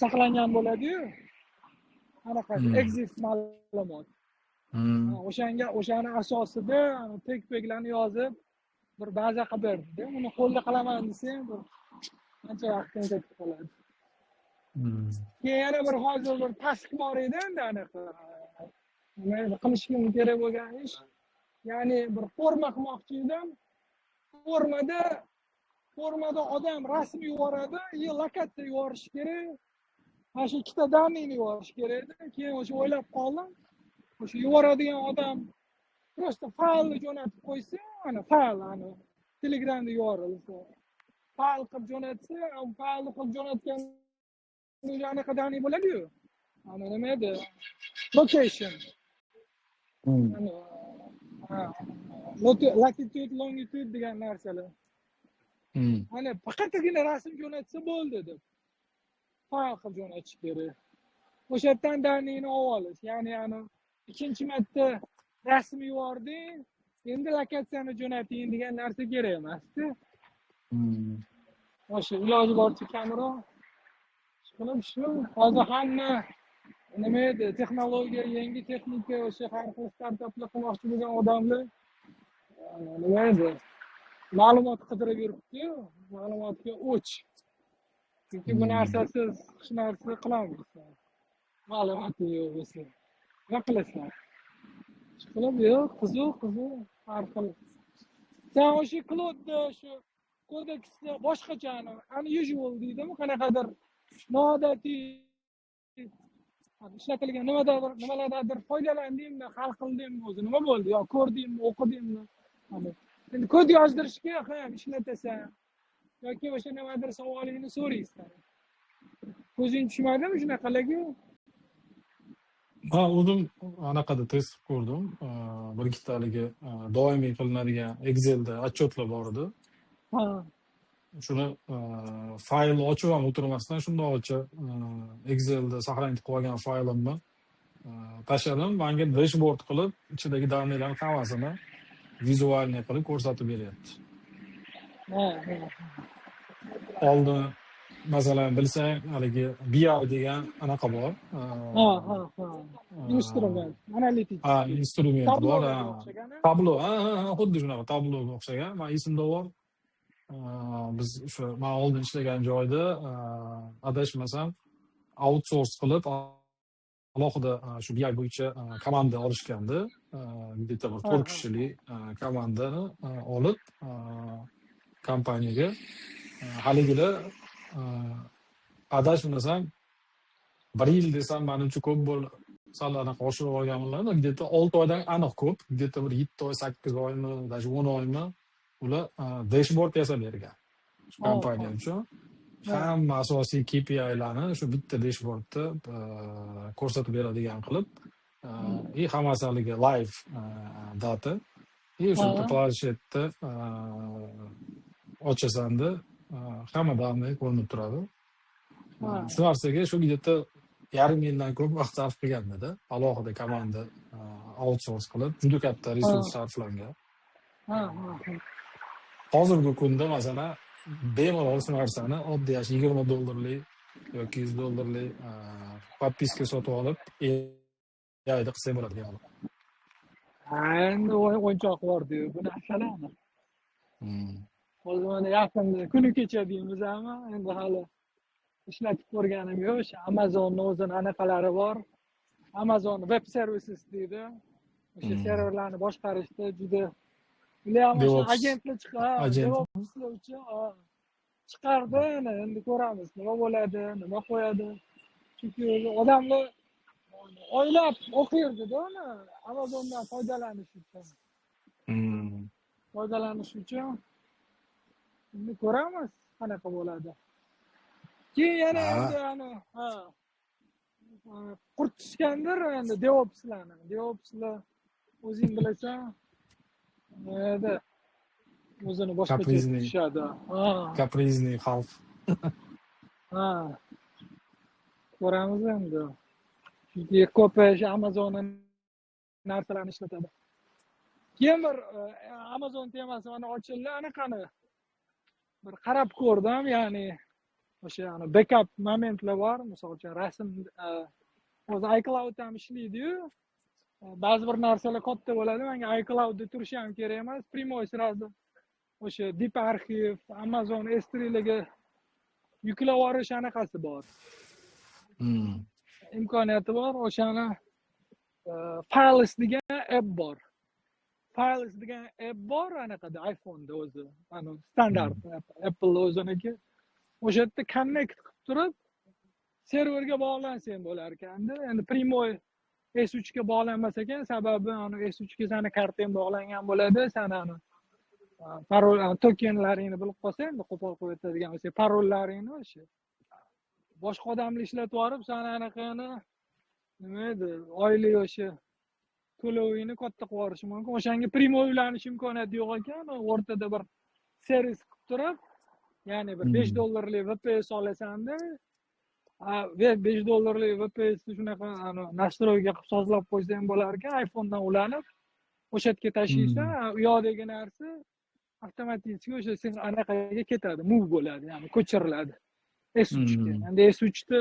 saqlangan bo'ladi-yu. Anaqa EXIF ma'lumot. O'shanga, o'shani asosida tag peglarni yozib, bir baza qilib berdi. Uni qo'lda qilaman desang, bir ancha vaqting ketib qoladi. Keyin yana bir hozir bir task bor edi endi, anaqa qilishim kerak bo'lgan ish. Ya'ni bir forma qilmoqchi edim. Formada odam rasm yuboradi, и lokatsiya yuborishi kerak. Mana shu ikkita данный ni yuborish kerak edi. Keyin o'sha o'ylab qoldim. O'sha yuboradigan odam просто faylni jo'natib qo'ysa, ana fayl, ana Telegramda yuborilsa, fayl qilib jo'natsa, faylni qilib jo'natgan anaqa данный bo'ladi-yu. Ana nima edi? Location. Latitude, longitude degan narsalar. Ana faqatgina rasm jo'natsa bo'ldi deb. Fayl qilib jo'natish kerak. O'sha yerdan данный ni olib olish. Ya'ni ana ikkinchi marta rasm yubording, endi lokatsiyani jo'nating degan narsa kerak emasda. O'sha iloji boricha kamroq qilib, shu hozir hamma nima edi, texnologiya, yangi texnika, o'sha har xil startaplar qilmoqchi bo'lgan odamlar nima edi, ma'lumot qidirib yuribdi-yu, ma'lumotga o'ch. Chunki bu narsasiz hech narsa qilolmaysan. Ma'lumoting yo'q bo'lsa nima qilasan? Qilib yo'q, qiziq, qiziq har xil. Sen o'sha Claude, shu kodeksni boshqacha, unusual deydimi, qanaqadir noodatiy ishlatilgan nimadadir, nimalardadir foydalandingmi, hal qildingmi o'zi, nima bo'ldi, yo ko'rdingmi, o'qidingmi? Endi kod yozdirishga ham ishlatasan yoki o'sha nimadir savolingni so'raysan. Ko'zing tushmadimi shunaqalarga? Ha, o'zim anaqada test qilib ko'rdim. Bir ikkita haligi doimiy qilinadigan Excelda отчет lar bor edi. Shuni faylni ochib ham o'tirmasdan, shundoqcha Excelda saqlanib qolgan faylimni tashladim. Manga dashboard qilib, ichidagi данный larni hammasini визуальный qilib ko'rsatib beryapti. Oldin, masalan, bilsang, haligi BI degan anaqa bor. Ha, ha, ha. Instrument, analitik. Ha, instrument bor. Tableau, ha, xuddi shunaqa Tableauga o'xshagan. Man esimda bor. Biz o'sha man oldin ishlagan joyda, adashmasam, outsource qilib, alohida shu BI bo'yicha komanda olishgandi. Где-то bir 4 kishilik komandani olib, kompaniyaga haligilar, adashmasam, bir yil desam, manimcha, ko'p bo'l, sal anaqa oshirib olganman, где-то 6 oydan aniq ko'p, где-то bir 7 oy, 8 oymi, даже 10 oymi ular dashboard yasab bergan shu kompaniya uchun. Hamma asosiy KPIlarni shu bitta dashboardda ko'rsatib beradigan qilib, и hammasi haligi live data, и o'sha bitta planshetda ochasanda, hamma данные ko'rinib turadi. Shu narsaga shu где-то yarim yildan ko'p vaqt sarf qilgandida, alohida komanda outsource qilib, juda katta resurs sarflangan. Ha, ha, ha. Hozirgi kunda, masalan, bemalol shu narsani oddiy 20 dollarlik yoki 100 dollarlik подписка sotib olib, AIda qilsak bo'ladi bemalol. Ha, endi o'yinchoq bordi-yu bu narsalarni. Hozir mana yaqinda, kuni kecha deymizmi, endi hali ishlatib ko'rganim yo'q. O'sha Amazonni o'zini anaqalari bor. Amazon Web Services deydi. O'sha serverlarni boshqarishda juda ular ham o'sha DevOps. agentlar chiqar, Agent. DevOpslar uchun, ha, chiqardi. Ana endi ko'ramiz, nima bo'ladi, nima qo'yadi. Chunki o'zi odamlar oylab o'qirdida uni Amazondan foydalanish uchun. Foydalanish uchun endi ko'ramiz, qanaqa bo'ladi. Keyin yana endi ana, ha, qurt tushgandir endi DevOpslarni. DevOpslar, o'zing bilasan, edi. O'zini boshqacha Капризный. tutishadi. Ha. Капризный xalq. Ha. Ko'ramiz endi. Chunki ko'pi o'sha Amazonni narsalarni ishlatadi. Keyin bir Amazon temasi mana ochildi, anaqani bir qarab ko'rdim, ya'ni o'sha backup momentlar bor, misol uchun rasm, o'zi iCloud ham ishlaydi-yu. Ba'zi bir narsalar katta bo'ladi, menga iCloudda turishi ham kerak emas, прямой сразу o'sha Deep Archive, Amazon S3larga yuklab yuborish anaqasi bor. Imkoniyati bor, o'shani Files degan app bor. Files degan app bor anaqada, iPhone'da o'zi. Ana standart Apple o'ziniki. O'sha yerda connect qilib turib serverga bog'lansang bo'lar ekanda. Endi прямой S3 ga bog'lanmas ekan, sababi ani S3 ga sani kartang bog'langan bo'ladi, sani ani parol, tokenlaringni bilib qolsa, endi qo'pol qilib aytadigan bo'lsak, parollaringni o'sha boshqa odamlar ishlatib yuborib, sani anaqani nima edi, oylik o'sha to'lovingni katta qilib yuborishi mumkin. O'shanga прямой ulanish imkoniyati yo'q ekan, o'rtada bir servis qilib turib, ya'ni bir 5 dollarlik VPS olasanda, 5 dollarlik VPSni shunaqa настройка qilib sozlab qo'ysang bo'lar ekan, iPhonedan ulanib o'sha yerga tashlaysan, u yoqdagi narsa avtomatik o'sha sen anaqaga ketadi, move bo'ladi, ya'ni ko'chiriladi S3 ga. Endi S3 da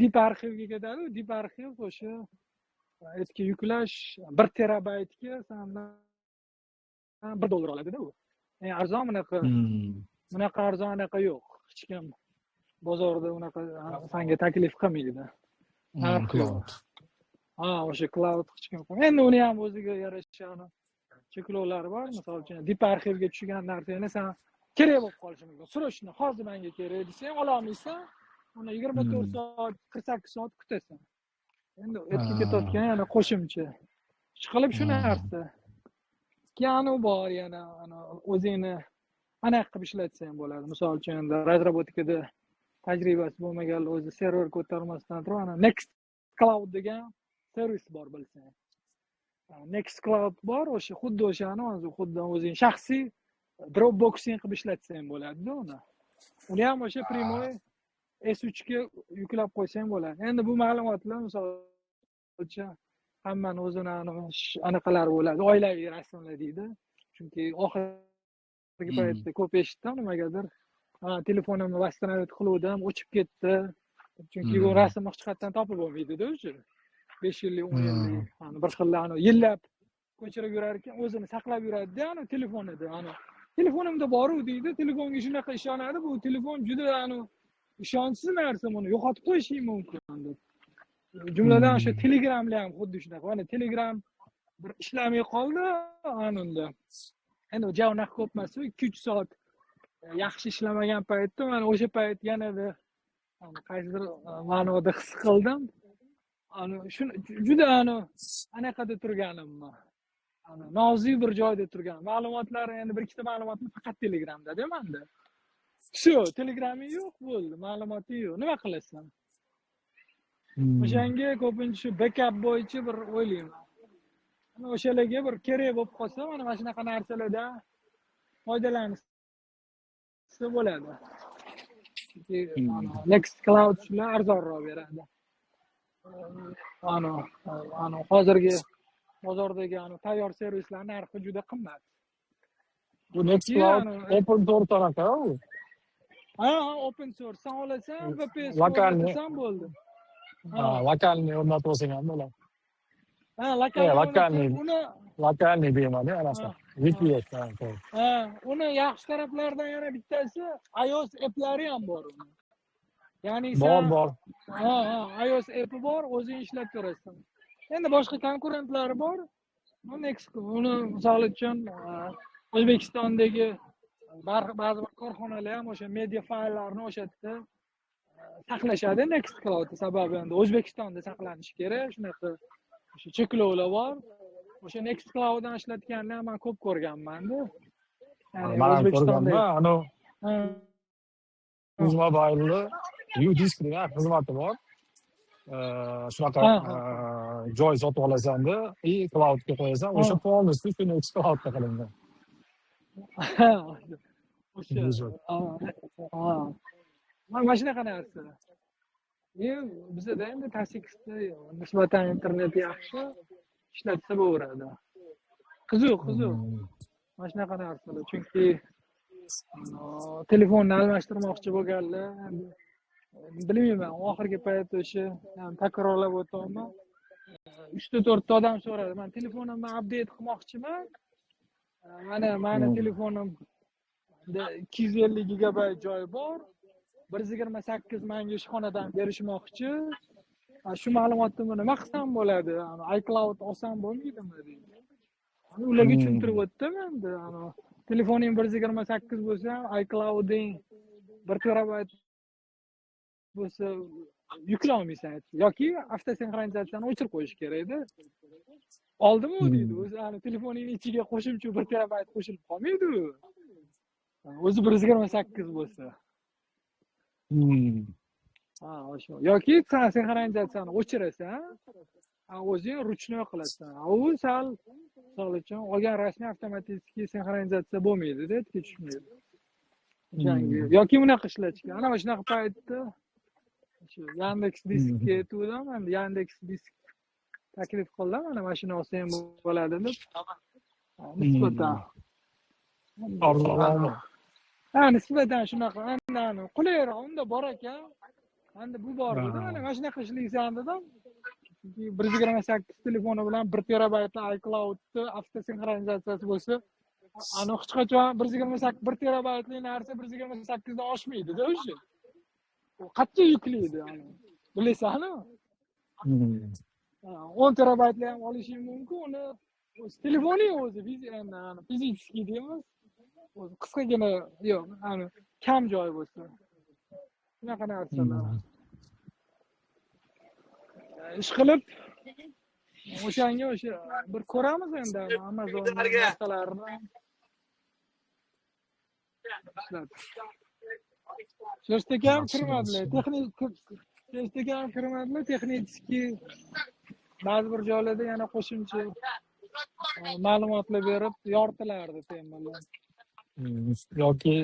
Deep Archivega ketadi, Deep Archive o'sha etga yuklash 1 terabaytga sandan 1 dollar oladida u. Eng arzon bunaqa. Bunaqa arzon anaqa yo'q. Hech kim bozorda unaqa sanga taklif qilmaydi. Narx yo'q. Cloud. Ha, o'sha cloud hech kim qilmaydi. Endi uni ham o'ziga yarasha cheklovlari bor. Misol uchun, Deep Archivega tushgan narsani san kerak bo'lib qolishi mumkin. Срочно, hozir menga kerak desang, ola olmaysan. Uni 24 soat, 48 soat kutasan. Endi o'tga ketayotgan yana qo'shimcha. Ishqilib shu narsa. Keyin anavi bor yana, ana o'zingni anaqa qilib ishlatsang bo'ladi. Misol uchun, endi разработка da tajribasi bo'lmaganlar o'zi server ko'tarmasdan turib, ana Next Cloud degan servis bor, bilsang. Next Cloud bor, o'sha xuddi o'shani o'zi xuddi o'zing shaxsiy Dropboxing qilib ishlatsang bo'ladi-da uni. Uni ham o'sha прямой S3 ga yuklab qo'ysang bo'ladi. Endi bu ma'lumotlar, misol uchun, hammani o'zini anaqalari bo'ladi, oilaviy rasmlar deydi. Chunki oxirgi paytda ko'p eshitdim, nimagadir telefonimni восстановить qiluvdim, o'chib ketdi. Chunki bu rasmni hech qayerdan topib bo'lmaydida уже. 5 yillik, 10 yillik, hani bir xil yillab ko'chirib yurar ekan, o'zini saqlab yuradida ani telefonida. Ani telefonimda boru deydi, telefonga shunaqa ishonadi, bu telefon juda ani ishonchsiz narsa, buni yo'qotib qo'yishing mumkin deb. Jumladan o'sha Telegramlar ham xuddi shunaqa. Mana Telegram bir ishlamay qoldi ana unda. Endi ja unaqa ko'p emas, 2-3 soat yaxshi ishlamagan paytda mana o'sha payt yanada qaysidir ma'noda his qildim. Ani shuni juda ani anaqada turganimni. Ani nozik bir joyda turgan. Ma'lumotlar, endi bir ikkita ma'lumotni faqat Telegramda-da menda. Всё, Telegraming yo'q bo'ldi, ma'lumoting yo'q. Nima qilasan? O'shanga ko'pincha shu backup bo'yicha bir o'ylayman. Ana o'shalarga bir kerak bo'lib qolsa, mana shunaqa narsalardan foydalansa bo'ladi. Chunki Next Cloud shular arzonroq beradi. Ani hozirgi bozordagi ani tayyor servislar narxi juda qimmat. Bu Next Cloud open source anaqa u. Ha, open source. Sen olasan, VPS Локальный. o'rnatasan, bo'ldi. Ha, локальный o'rnatib olsang ham bo'ladi. Ha, локальный. Локальный. Uni Локальный deyman, anaqa. VPS, ha, to'g'ri. Ha, uni yaxshi taraflaridan yana bittasi iOS applari ham bor uni. Ya'ni Bor, sen bor. Ha, iOS appi bor, o'zing ishlataverasan. Endi boshqa konkurentlari bor. Next uni, misol uchun, O'zbekistondagi ba'zi bir korxonalar ham o'sha media fayllarni o'sha yerda saqlashadi Next Cloud, sababi endi O'zbekistonda saqlanishi kerak, shunaqa o'sha cheklovlar bor. O'sha Next Clouddan ishlatganni ham man ko'p ko'rganman-da. Ya'ni Man ham O'zbekistonda ko'rganman. Anavi Uzmobile'ni UDisk degan xizmati bor. Shunaqa Ha, ha. joy sotib olasanda и cloudga qo'yasan, o'sha Ha. полностью shu Next Cloudda qilingan. O'sha mana shunaqa narsa. Bizada endi Tasikda nisbatan internet yaxshi, ishlatsa bo'laveradi. Qiziq. Mana shunaqa narsalar. Chunki telefonni almashtirmoqchi bo'lganlar, bilmayman, oxirgi payt o'sha takrorlab o'tyapman. 3-4 ta odam so'radi. Men telefonimni update qilmoqchiman. Mana meni telefonimda 250 gigabayt joy bor. 128 manga ishxonadan berishmoqchi. Shu ma'lumotni nima qilsam bo'ladi? iCloud olsam bo'lmaydimi deydi. Ularga tushuntirib o'tdim endi. Telefoning 128 bo'lsa, iClouding 1 terabayt bo'lsa yukla olmaysan yoki avtosinxronizatsiyani o'chirib qo'yish kerakda. Oldimi u deydi. O'zi telefoning ichiga qo'shimcha 1 terabayt qo'shilib qolmaydi u. O'zi 128 bo'lsa. Ha, o'sha. Yoki sinxronizatsiyani o'chirasan, o'zing ruchnoy qilasan. U sal, misol uchun, olgan rasmiy avtomatik sinxronizatsiya bo'lmaydi-da, tushmaydi. Yoki bunaqa ishlatish. Ana shunaqa paytda shu Yandex Diskga aytuvdim, endi Yandex Disk taklif qildim, mana shuni olsang bo'ladi deb. Nisbatan arzonroqmi? Ha, nisbatan shunaqa, endi qulayroq, unda bor ekan. Endi bu bor dedi, mana shunaqa ishlaysan dedim. Chunki 128 telefoni bilan 1 terabaytli iCloudni avtosinxronizatsiyasi bo'lsa, ani hech qachon 128 1 terabaytli narsa 128 dan oshmaydi-da o'sha. U qattiq yuklaydi, bilasan-ku. 10 terabaytli ham olishing mumkin, uni o'z telefoning o'zi fizический deymiz. O'zi qisqagina yo'q, kam joy bo'lsa. Shunaqa narsalar. Ish qilib o'shanga o'sha bir ko'ramiz endi Amazon narsalarini. Sertega ham kirmadilar. Texnik ham kirmadilar, texniki ba'zi bir joylarda yana qo'shimcha ma'lumotlar berib yoritilardi temalar. Yoki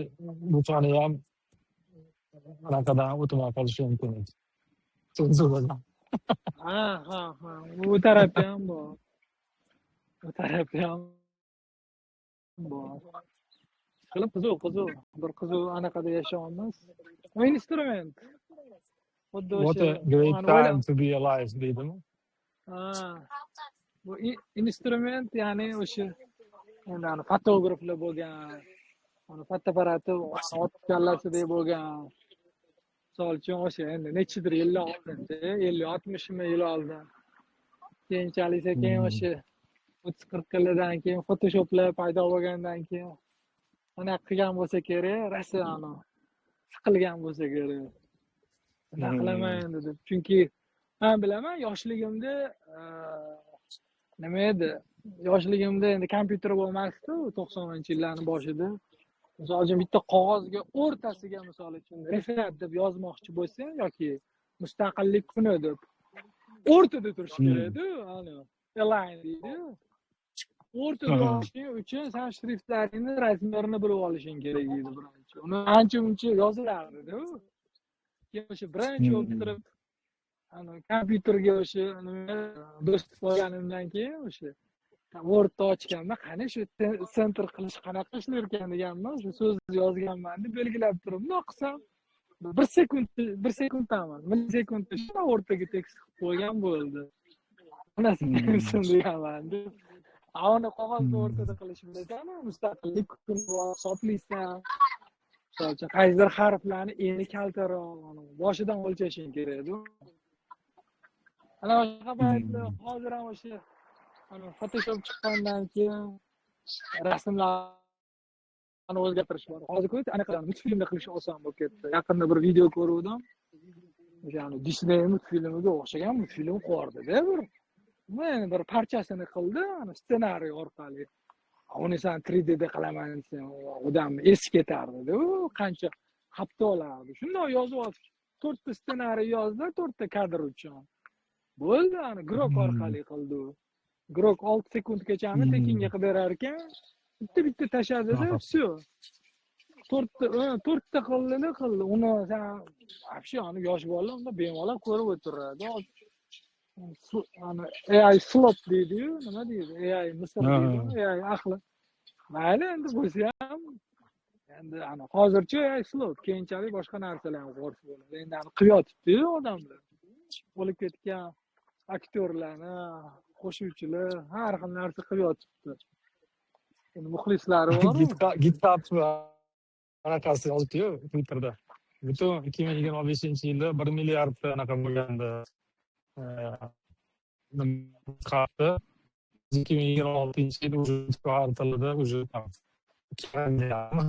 bu ham anaqadan o'tmay qolishi mumkin. Senzuradan. Ha. Bu tarafi ham bor. Bu tarafi ham bor. Qilib qiziq. Bir qiziq anaqada yashayapmiz. Bu instrument. Xuddi o'sha What a great time to be alive deydimi? Ha. Bu instrument, ya'ni o'sha endi fotograflar bo'lgan, uni fotoapparati ot kallasidek bo'lgan. Misol uchun o'sha endi nechidir yillar oldin, 50-60 yil oldin. Keyinchalik sekin o'sha 30-40 yildan keyin Photoshoplar paydo bo'lgandan keyin ana qilgan bo'lsa kerak, rosa siqilgan bo'lsa kerak. Nima qilaman endi deb. Chunki men bilaman, yoshligimda nima edi? Yoshligimda endi kompyuter bo'lmasdi, 90-yillarning boshida. Misol uchun bitta qog'ozga o'rtasiga misol uchun referat deb yozmoqchi bo'lsang yoki mustaqillik kuni deb o'rtada turish kerak-da, ana align deydi. O'rtada turishing uchun sen shriftlaringni razmerini bilib olishing kerak edi birinchi. Uni ancha-muncha yozilardi-da. Keyin o'sha birinchi o'tirib ana kompyuterga o'sha nima do'st olganimdan keyin o'sha Wordni ochganman, qani shu sentr qilish qanaqa ishlar ekan deganman, shu so'zni yozganman deb belgilab turib, bundoq qilsam 1 sekund, 1 sekunddaman, millisekundda shu o'rtaga tekst qilib qo'ygan bo'ldi. Onasi deganman deb. Uni qog'ozni o'rtada qilish bilasanmi, mustaqillik kuni hisoblaysan. Misol uchun qaysidir harflarni eni kaltaroq, boshidan o'lchashing kerak-da. Ana o'sha paytda hozir ham o'sha Photoshop chiqqandan keyin rasmlarni o'zgartirish bor. Hozir ko'p anaqa multfilmda qilish oson bo'lib ketdi. Yaqinda bir video ko'ruvdim. O'sha Disney multfilmiga o'xshagan multfilm qo'ydi-da bir. Mana bir parchasini qildi, ana ssenariy orqali. Uni sen 3D da qilaman desang, odam esi ketardi-da. U qancha hafta olardi. Shundoq yozib olib, 4 ta ssenariy yozdi, 4 ta kadr uchun. Bo'ldi, ana Grok orqali qildi u. Grok 6 sekundgachami tekinga qilib berar ekan. Bitta bitta tashladida, все, to'rtta qildida, qildi. Uni san вообще, ani yosh bolalar unda bemalol ko'rib o'tiradi. Ani AI slop deydiyu, nima deydi, AI misr deydi, AI aqli. Mayli, endi bo'lsa ham, endi ana hozircha AI slop, keyinchalik boshqa narsalar ham qo'rsa bo'ladi. Endi ani qilib yotibdiyu odamlar, o'lib ketgan aktyorlarni, qo'shiqchilar, har xil narsa qilib yotibdi. Endi muxlislari boru. GitHub anaqasi yozibdiyu Twitterda. Butun 2025-yilda 1 milliard anaqa bo'lgandi. GitHubda 2026-yil уже kvartalida уже там 2,5 milliardmi?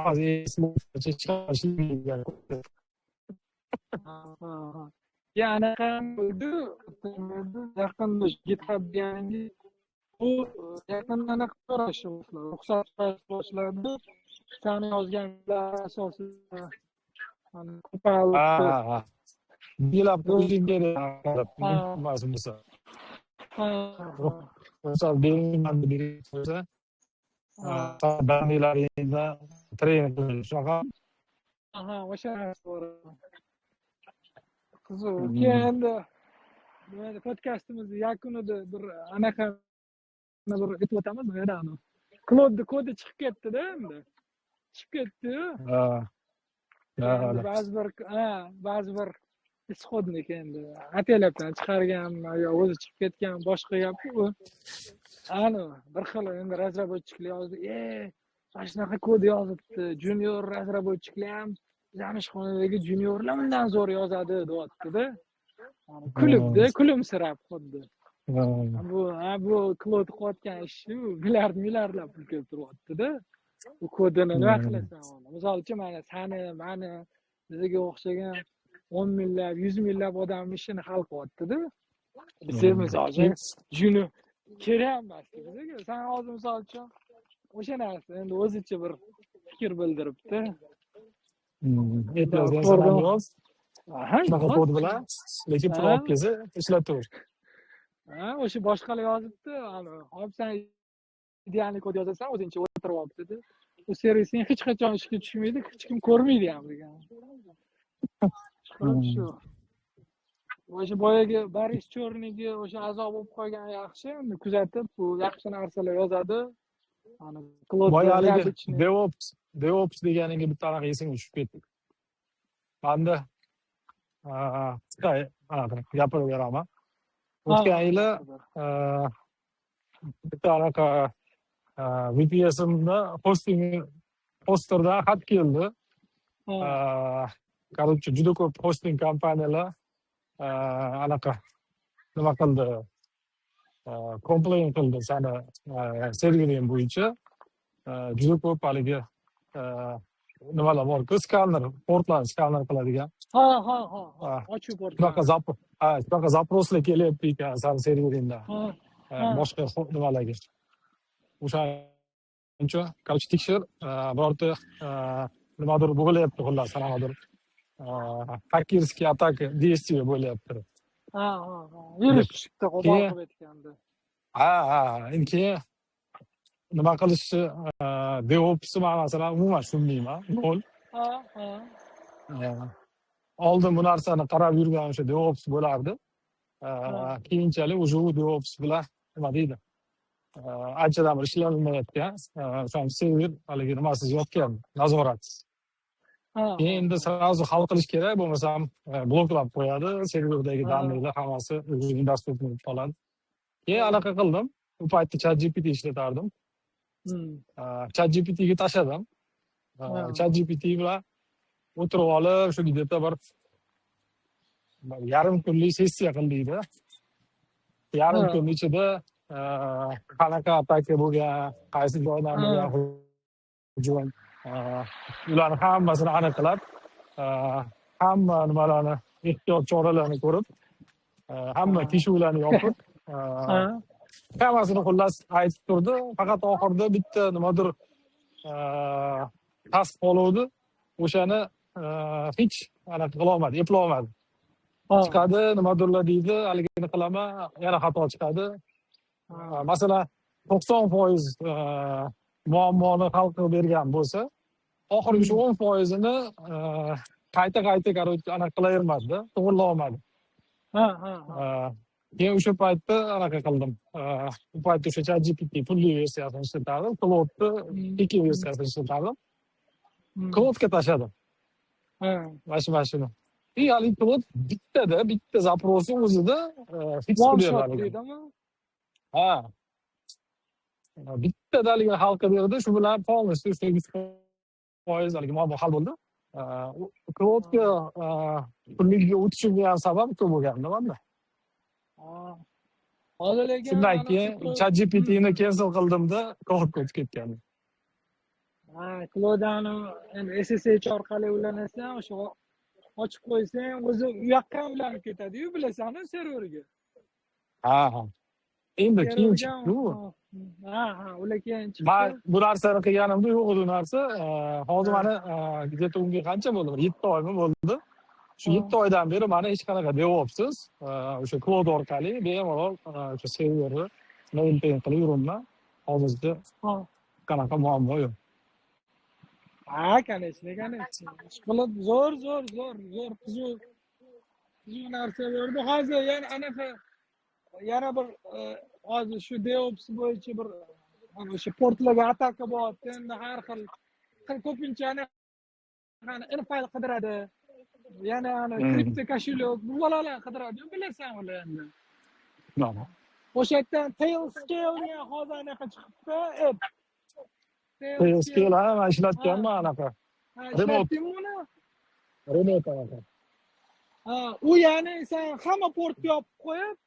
Haligi hammasi chiqarish. Ha. Ya, anaqa ham bo'ldi yaqinda, GitHub deganingiz, bu yaqinda anaqa so'rashni boshladi, ruxsat so'rash boshladi sani yozganlar asosida. Ha, belgilab qo'yishing kerak nimasi bo'lsa, ruxsat berilmayman deb bo'lsa, данный laringda train qilinishi, shunaqa. Ha, o'sha narsa bor. Qiziq. Keyin endi nima, podkastimizni yakunida bir anaqa bir aytib o'tamiz. Nima, Claudeni kodi chiqib ketdida, endi chiqib ketdiyu. Endi ba'zi bir исходник endi ataylabdan chiqarganmi yo o'zi chiqib ketgan, boshqa gap. U ani bir xil endi разработчик lar yozdi: "E, mana shunaqa kod yozibdi, junior разработчик lar ham, bizani ishxonadagi juniorlar undan zo'r yozadi", deyaptida, kulibdi, kulimsirab xuddi. Bu, ha, bu Claude qilayotgan ishi milliard milliardlab pul keltiryaptida. U kodini nima qilasan uni? Misol uchun, mana sani, mani, bizga o'xshagan 10 minglab, 100 minglab odamni ishini hal qilyaptida. Biza, misol uchun, juni kerak emas bizga. San hozir, misol uchun, o'sha narsa endi o'zicha bir fikr bildiribdi. E'tiroz ham yoz shunaqa kod bilan, lekin pul olib kelsa, ishlataver. Ha, o'sha boshqalar yozibdi: "Hop, san идеальный kod yozasan, o'zingcha o'tirib olib", dedi, "u servising hech qachon ishga tushmaydi, hech kim ko'rmaydi ham", degan. Shu o'sha boyagi Boris Chorniyga o'sha a'zo bo'lib qolgan yaxshi, endi kuzatib, bu yaxshi narsalar yozadi. Boya haligi DevOps deganiga bitta anaqa esimga tushib ketdi. Manda qisqa anaqa gapirib beraman. O'tgan yili bitta anaqa VPSimda hosting, hosterdan xat keldi. Короче, juda ko'p hosting kompaniyalar anaqa nima qildi, complain qildi sani servering bo'yicha. Juda ko'p haligi nimalar borku, skaner, portlarni skaner qiladigan. Ha ha ha Ochiq port. Shunaqa запрос lar kelyapti ekan sani serveringdan boshqa nimalarga. O'shaning uchun, короче, tekshir, birorta nimadir bo'lyapti, xullas, qanaqadir хакерский атака, действие bo'lyapti. Ha ha ha virus tushibdi, qo'pol qilib aytganda. Ha, endi keyin nima qilishni, DevOpsni man, masalan, umuman tushunmayman, nol. Ha ha Oldin bu narsani qarab yurgan o'sha DevOps bo'lardi. Keyinchalik уже u DevOps bilan, nima deydi, anchadan beri ishlanmayotgan, o'sha server haligi nimasiz yotgan, nazoratsiz. Keyin endi сразу hal qilish kerak, bo'lmasam bloklab qo'yadi, serverdagi данный lar hammasi уже недоступный bo'lib qoladi. Keyin anaqa qildim, u paytda ChatGPT ishlatardim. ChatGPTga tashladim. ChatGPT bilan o'tirib olib, shu где-то bir yarim kunlik sessiya qildikda. Yarim kun ichida qanaqa ataka bo'lgan, qaysi joydan bo'lgan hujum, ularni hammasini aniqlab, hamma nimalarni, ehtiyot choralarini ko'rib, hamma teshuvlarni yopib, hammasini xullas aytib turdi. Faqat oxirida bitta nimadir task qoluvdi, o'shani hech anaqa qilolmadi, eplolmadi. Chiqadi, nimadirlar deydi, haligini qilaman, yana xato chiqadi. Masalan, 90% muammoni hal qilib bergan bo'lsa, oxirgi shu 10%ini qayta qayta, короче, anaqa qilavermadida, to'g'irlay olmadi. Ha ha ha. Keyin o'sha paytda anaqa qildim. U paytda o'sha ChatGPT pulli versiyasini ishlatardim, Claude'ni tekin versiyasini ishlatardim. Claudega tashladim. Mana shuni. И haligi Claude bittada, bitta запрос i o'zida fix One qilib shot berdi haligi. deydimi? Ha. Bittada haligi hal qilib berdi, shu bilan полностью o'sha 100% haligi muammo hal bo'ldi. Claudega pulliga o'tishimga ham sabab shu bo'lganda manda. Hozir lekin Shundan mana keyin shu ChatGPTni cancel qildimda, Claudega o'tib ketgandim. Ha, Claude'ni endi SSH orqali ulanasan, o'sha ochib qo'ysang, o'zi u yoqqa ham ulanib ketadi-yu, bilasanmi, serverga. Ha. Endi keyin Serverga ham. chiqdi u. Ha, ular keyin chiqdi. Man bu narsani qilganimda yo'q edi u narsa. Hozir mani где-то unga qancha bo'ldi? Bir 7 oymi bo'ldi. Shu 7 oydan beri mani hech qanaqa DevOpsiz, o'sha Claude orqali bemalol o'sha serverni maintain qilib yuribman. Hozircha qanaqa muammo yo'q. Ha, конечно, конечно. Ishqilib zo'r, zo'r, zo'r, zo'r, qiziq, qiziq narsa berdi. Hozir yana anaqa, yana bir hozir shu DevOps bo'yicha bir ana o'sha portlarga ataka bo'lyapti. Endi har xil ko'pincha anaqa infayl qidiradi. Yana ana kripto кошелёк, bu bolalar qidiradi, bilasan ular endi. O'sha yerdan Tailscale degan hozir anaqa chiqibdi, app. Tailscale, ha, man ishlatganman anaqa. Ha, Remote. ishlatdingmi uni? Remote anaqa. Ha, u ya'ni sen hamma portni yopib qo'yib,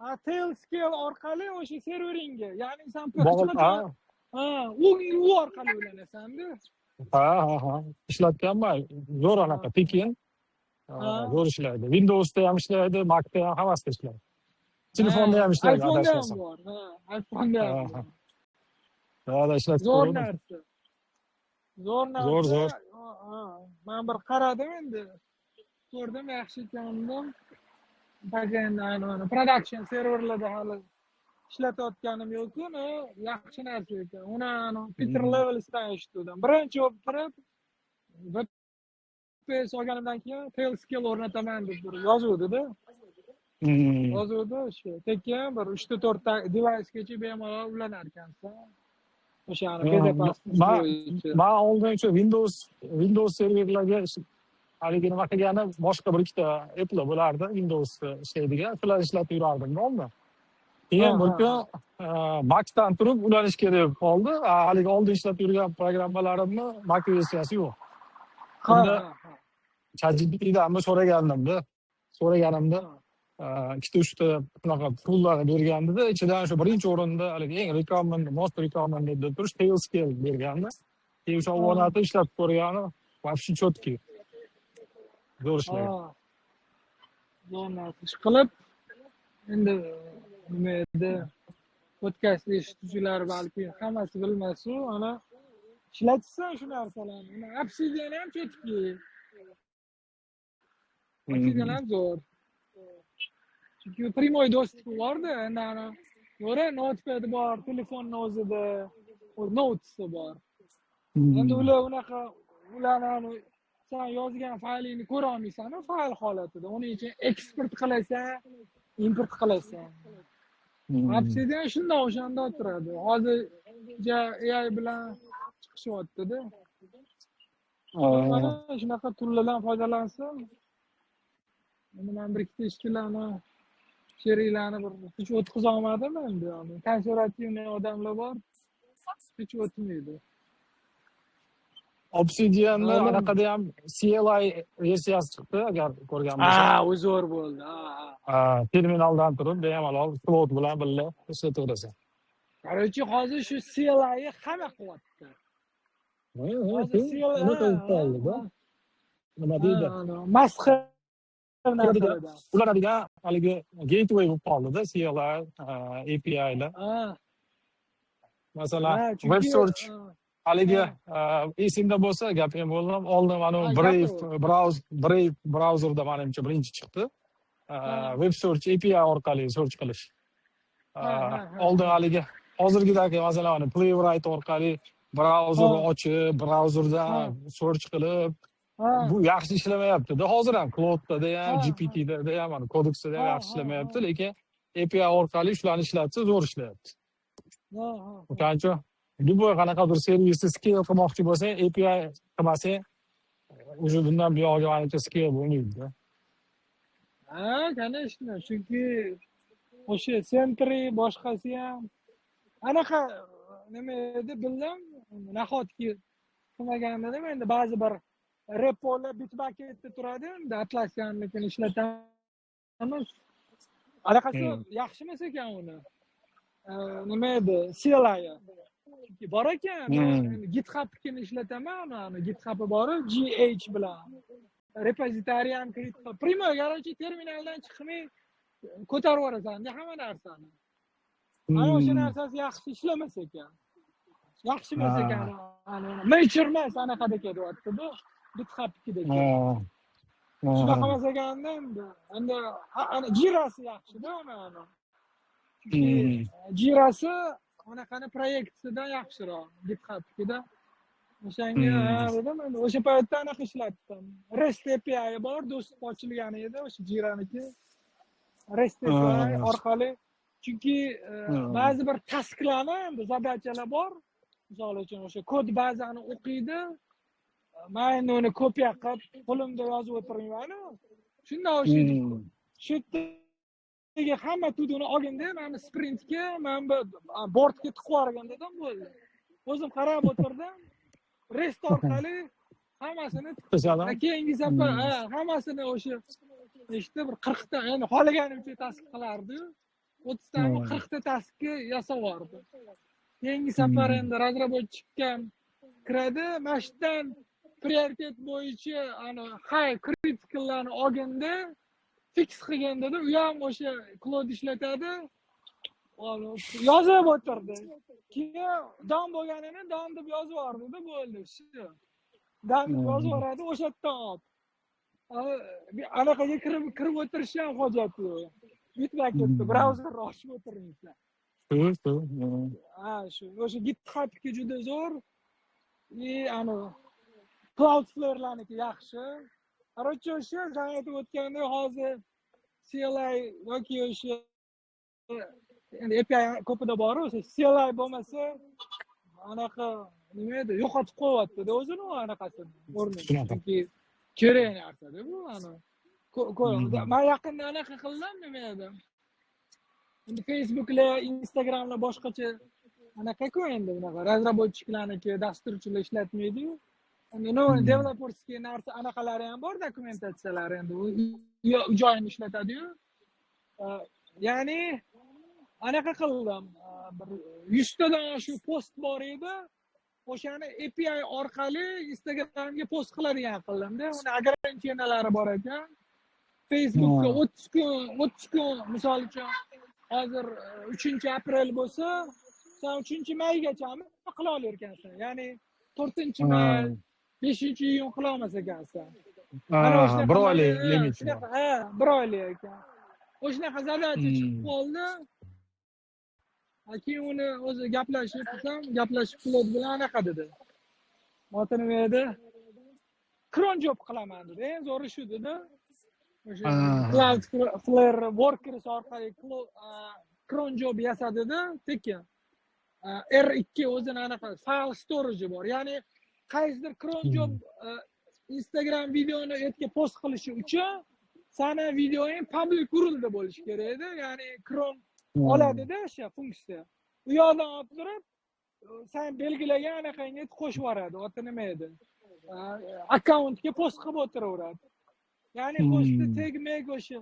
ha, Tailscale orqali o'sha serveringga, ya'ni sen hech Bog'liq, qachon ha, u orqali ulanasanda. Ha. Ishlatganman. Zo'r anaqa, tekin. Zo'r ishlaydi. Windowsda ham ishlaydi, Macda ham, hammasida ishlaydi. Telefonda ham ishlaydi, iPhone'da ham adashmasam. bor. Ha, iPhone'da ham bor. Ha, ishlatib Zo'r ko'rdim. narsa. Zo'r narsa. Zo'r, zo'r. Ha, man bir qaradim endi. Ko'rdim, yaxshi ekan dedim. Пока endi ayni mana production serverlarda hali ishlatayotganim yo'q-ku, yaxshi narsa ekan. Uni ani Pieter Levelsdan eshitgandim. Birinchi bo'lib turib VPS olganimdan keyin Tailscale o'rnataman deb bir yozuvdi-da. Yozuvdi o'sha. Tekin bir 3 ta 4 ta devicegacha bemalol ulanar ekansan. O'shani безопасность bo'yicha. Man oldin shu Windows serverlarga haligi nima qilgani, boshqa bir ikkita applar bo'lardi, Windows ishlaydigan, shularni ishlatib yurardim oldin. Keyin bir kun Macdan turib ulanish kerak bo'lib qoldi. Haligi oldin ishlatib yurgan programmalarimni Mac versiyasi yo'q. Unda ChatGPTdanmi so'ragandimda. So'raganimda ikkita uchta shunaqa toollarni bergandida, ichidan shu birinchi o'rinda haligi eng recommend, most recommended deb turish Tailscale bergandi. Keyin o'sha o'rnatib ishlatib ko'rgani вообще четкий. Zo'r ishlagan. Ha. Zo'r narsa. Ishqilib endi nima edi, podkast eshituvchilar balki hammasi bilmasu, ana ishlatishsin shu narsalarni. Uni Obsidian ham четкий. Obsidian ham zo'r. Chunki прямой доступ borda, endi ana to'g'ri, notepad bor, telefonni o'zida notesi bor. Endi ular unaqa, ularni sen yozgan faylingni ko'ra olmaysan fayl holatida. Uning uchun eksport qilasan, import qilasan. Obsidian shundoq o'shanda turadi. Hozir AI bilan chiqishyapti-da. Mana shunaqa toollardan foydalansa, endi man bir ikkita ishchilarni, sheriklarni bir hech o'tkaza olmadim endi. Консервативный odamlar bor, hech o'tmaydi. Obsidianni anaqada ham CLI versiyasi chiqdi, agar ko'rgan bo'lsang. Ha, u zo'r bo'ldi. Ha. Terminaldan turib bemalol Claude bilan birga ishlataverasan. Короче, hozir shu CLI hamma qilyapti. Hozir CLI Nima qilib qoldi-da? Nima deydi? Masxar narsalardan. Ulanadigan haligi gateway bo'lib qoldida CLI, APIlar. Masalan, web search. Haligi esingda bo'lsa, gaping bo'ldim, oldin mana Brave Brave brauzerda manimcha birinchi chiqdi. Web search API orqali search qilish. Oldin haligi hozirgidagi, masalan, mana Playwright orqali brauzerni ochib, brauzerdan search qilib, bu yaxshi ishlamayapti-da. Hozir ham Claude'da ham, GPTda ham, mana Codexda ham yaxshi ishlamayapti, lekin API orqali shularni ishlatsa, zo'r ishlayapti. O'shaning uchun любой qanaqadir servisni scale qilmoqchi bo'lsang, API qilmasang, уже bundan buyog'iga manimcha scale bo'lmaydi. Ha, конечно, chunki o'sha Sentry, boshqasi ham anaqa nima edi, bildim, nahotki qilmagan dedim. Endi ba'zi bir repolar Bitbucketda turadi, endi Atlassiannikini ishlatamiz. Anaqasi yaxshi emas ekan uni. Nima edi, CLI. Chunki bor ekan, GitHubnikini ishlataman, ani GitHubi bor, GH bilan. Repozitoriy ham create qilib, прямой, короче, terminaldan chiqmay ko'tarib yuborasan hamma narsani. Ana o'sha narsasi yaxshi ishlamas ekan. Yaxshi emas ekan. Mature emas anaqada ketyapti bu. GitHubnikidek. Shunaqa emas ekanda endi. Endi ana Jirasi yaxshida uni. Chunki Jirasi anaqani proyektisidan yaxshiroq GitHubnikida. O'shanga dedim, endi o'sha paytda anaqa ishlatdim. REST API bor, доступ ochilgan edi o'sha Jiraniki. REST API orqali, chunki ba'zi bir tasklarni, endi задача lar bor. Misol uchun, o'sha kod bazani o'qiydi. Man endi uni kopiya qilib, qo'limda yozib o'tirmayman. Shunda o'sha shu yerdagi hamma to-doni olganda, mana sprintga, mana bu boardga tiqib yuborgin dedim, bo'ldi. O'zim qarab o'tirdim. REST orqali hammasini keyingi safar hammasini o'sha nechta, bir 40 ta, endi xohlaganimcha task qilardi, 30 tami, 40 ta taskni yasab yubordi. Keyingi safar endi разработчик ka kiradi, mana shu yerdan prioritet bo'yicha ani high criticallarni olganda, fix qilgin dedi. U ham o'sha Claude ishlatadi, yozib o'tirdi. Keyin done bo'lganini done deb yozib yubordida, bo'ldi, shu done deb yozib yuboradi. O'sha yerdan olib anaqaga kirib kirib o'tirishni ham hojati yo'q, Bitbucketda brauzerni ochib o'tirmaysan. Shu. Ha, shu o'sha GitHubniki juda zo'r и anavi Cloudflare'larniki yaxshi. Короче, o'sha san aytib o'tgandek, hozir CLI yoki o'sha endi API ko'pida boru, o'sha CLI bo'lmasa, anaqa nima edi, yo'qotib qo'yyaptida o'zini u anaqasini, o'rnini. Chunki kerak narsada bu. Ani man yaqinda anaqa qildim, nima edi, endi Facebooklar, Instagramlar boshqacha anaqaku, endi bunaqa разработчик larniki, dasturchilar ishlatmaydiyu endi. Ну, девелоперский narsa anaqalari ham bor, dokumentatsiyalari, endi u joyini ishlatadiyu. Ya'ni anaqa qildim, bir 100 tadan oshiq post bor edi, o'shani API orqali Instagramga post qiladigan qildimda. Uni ограничения lari bor ekan Facebookga. 30 kun, 30 kun. Misol uchun, hozir 3-aprel bo'lsa, san 3-maygachami qila olar ekansan, ya'ni 4-may, 5-iyun qilolmas ekansan. Bir oylik limit. Shunaqa, ha, bir oylik ekan. O'shanaqa задача chiqib qoldi. Keyin uni o'zi gaplashib desam, gaplashib Claude bilan anaqa dedi, oti nima edi, cron job qilaman dedi, eng zo'ri shu dedi. O'sha Cloudflare Workers orqali cron job yasadida, tekin R2 o'zini anaqa file storage bor, ya'ni qaysidir cron job Instagram videoni yerga post qilishi uchun sani videoing public URLda bo'lishi kerak edi, ya'ni cron oladida o'sha funksiya, u yoqdan olib turib, san belgilagan anaqangga qo'shib yuboradi, oti nima edi, akkauntga post qilib o'tiraveradi. Ya'ni postni tag meg, o'sha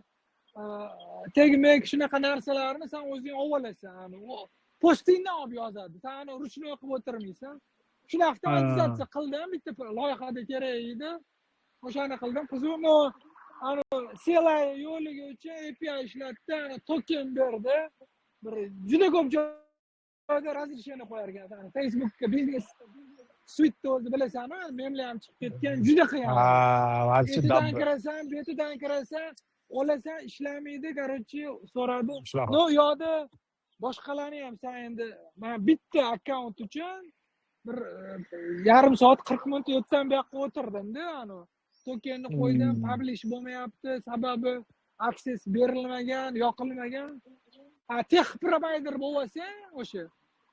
tag meg, shunaqa narsalarni san o'zing olib olasan, postingdan olib yozadi, san ручной qilib o'tirmaysan. Shuni avtomatizatsiya qildim, bitta loyihada kerak edi, o'shani qildim. Qiziq, но CLI yo'qligi uchun API ishlatdi, token berdi. Bir juda ko'p joyda разрешение qo'yar ekan. Facebookga biznes Suite'ni o'zi bilasanmi, memlar ham chiqib ketgan, juda qiyin. Ha, вообще Betidan kirasan, betidan kirasan, olasan, ishlamaydi, короче, so'radi. Shunaqa. Но, u yoqda boshqalarni ham san endi mana bitta akkaunt uchun bir yarim soat 40 minut yerdan bu yoqqa o'tirdim-da, ani tokenni qo'ydim, publish bo'lmayapti, sababi access berilmagan, yoqilmagan. Ha, tech provider bo'lsang, o'sha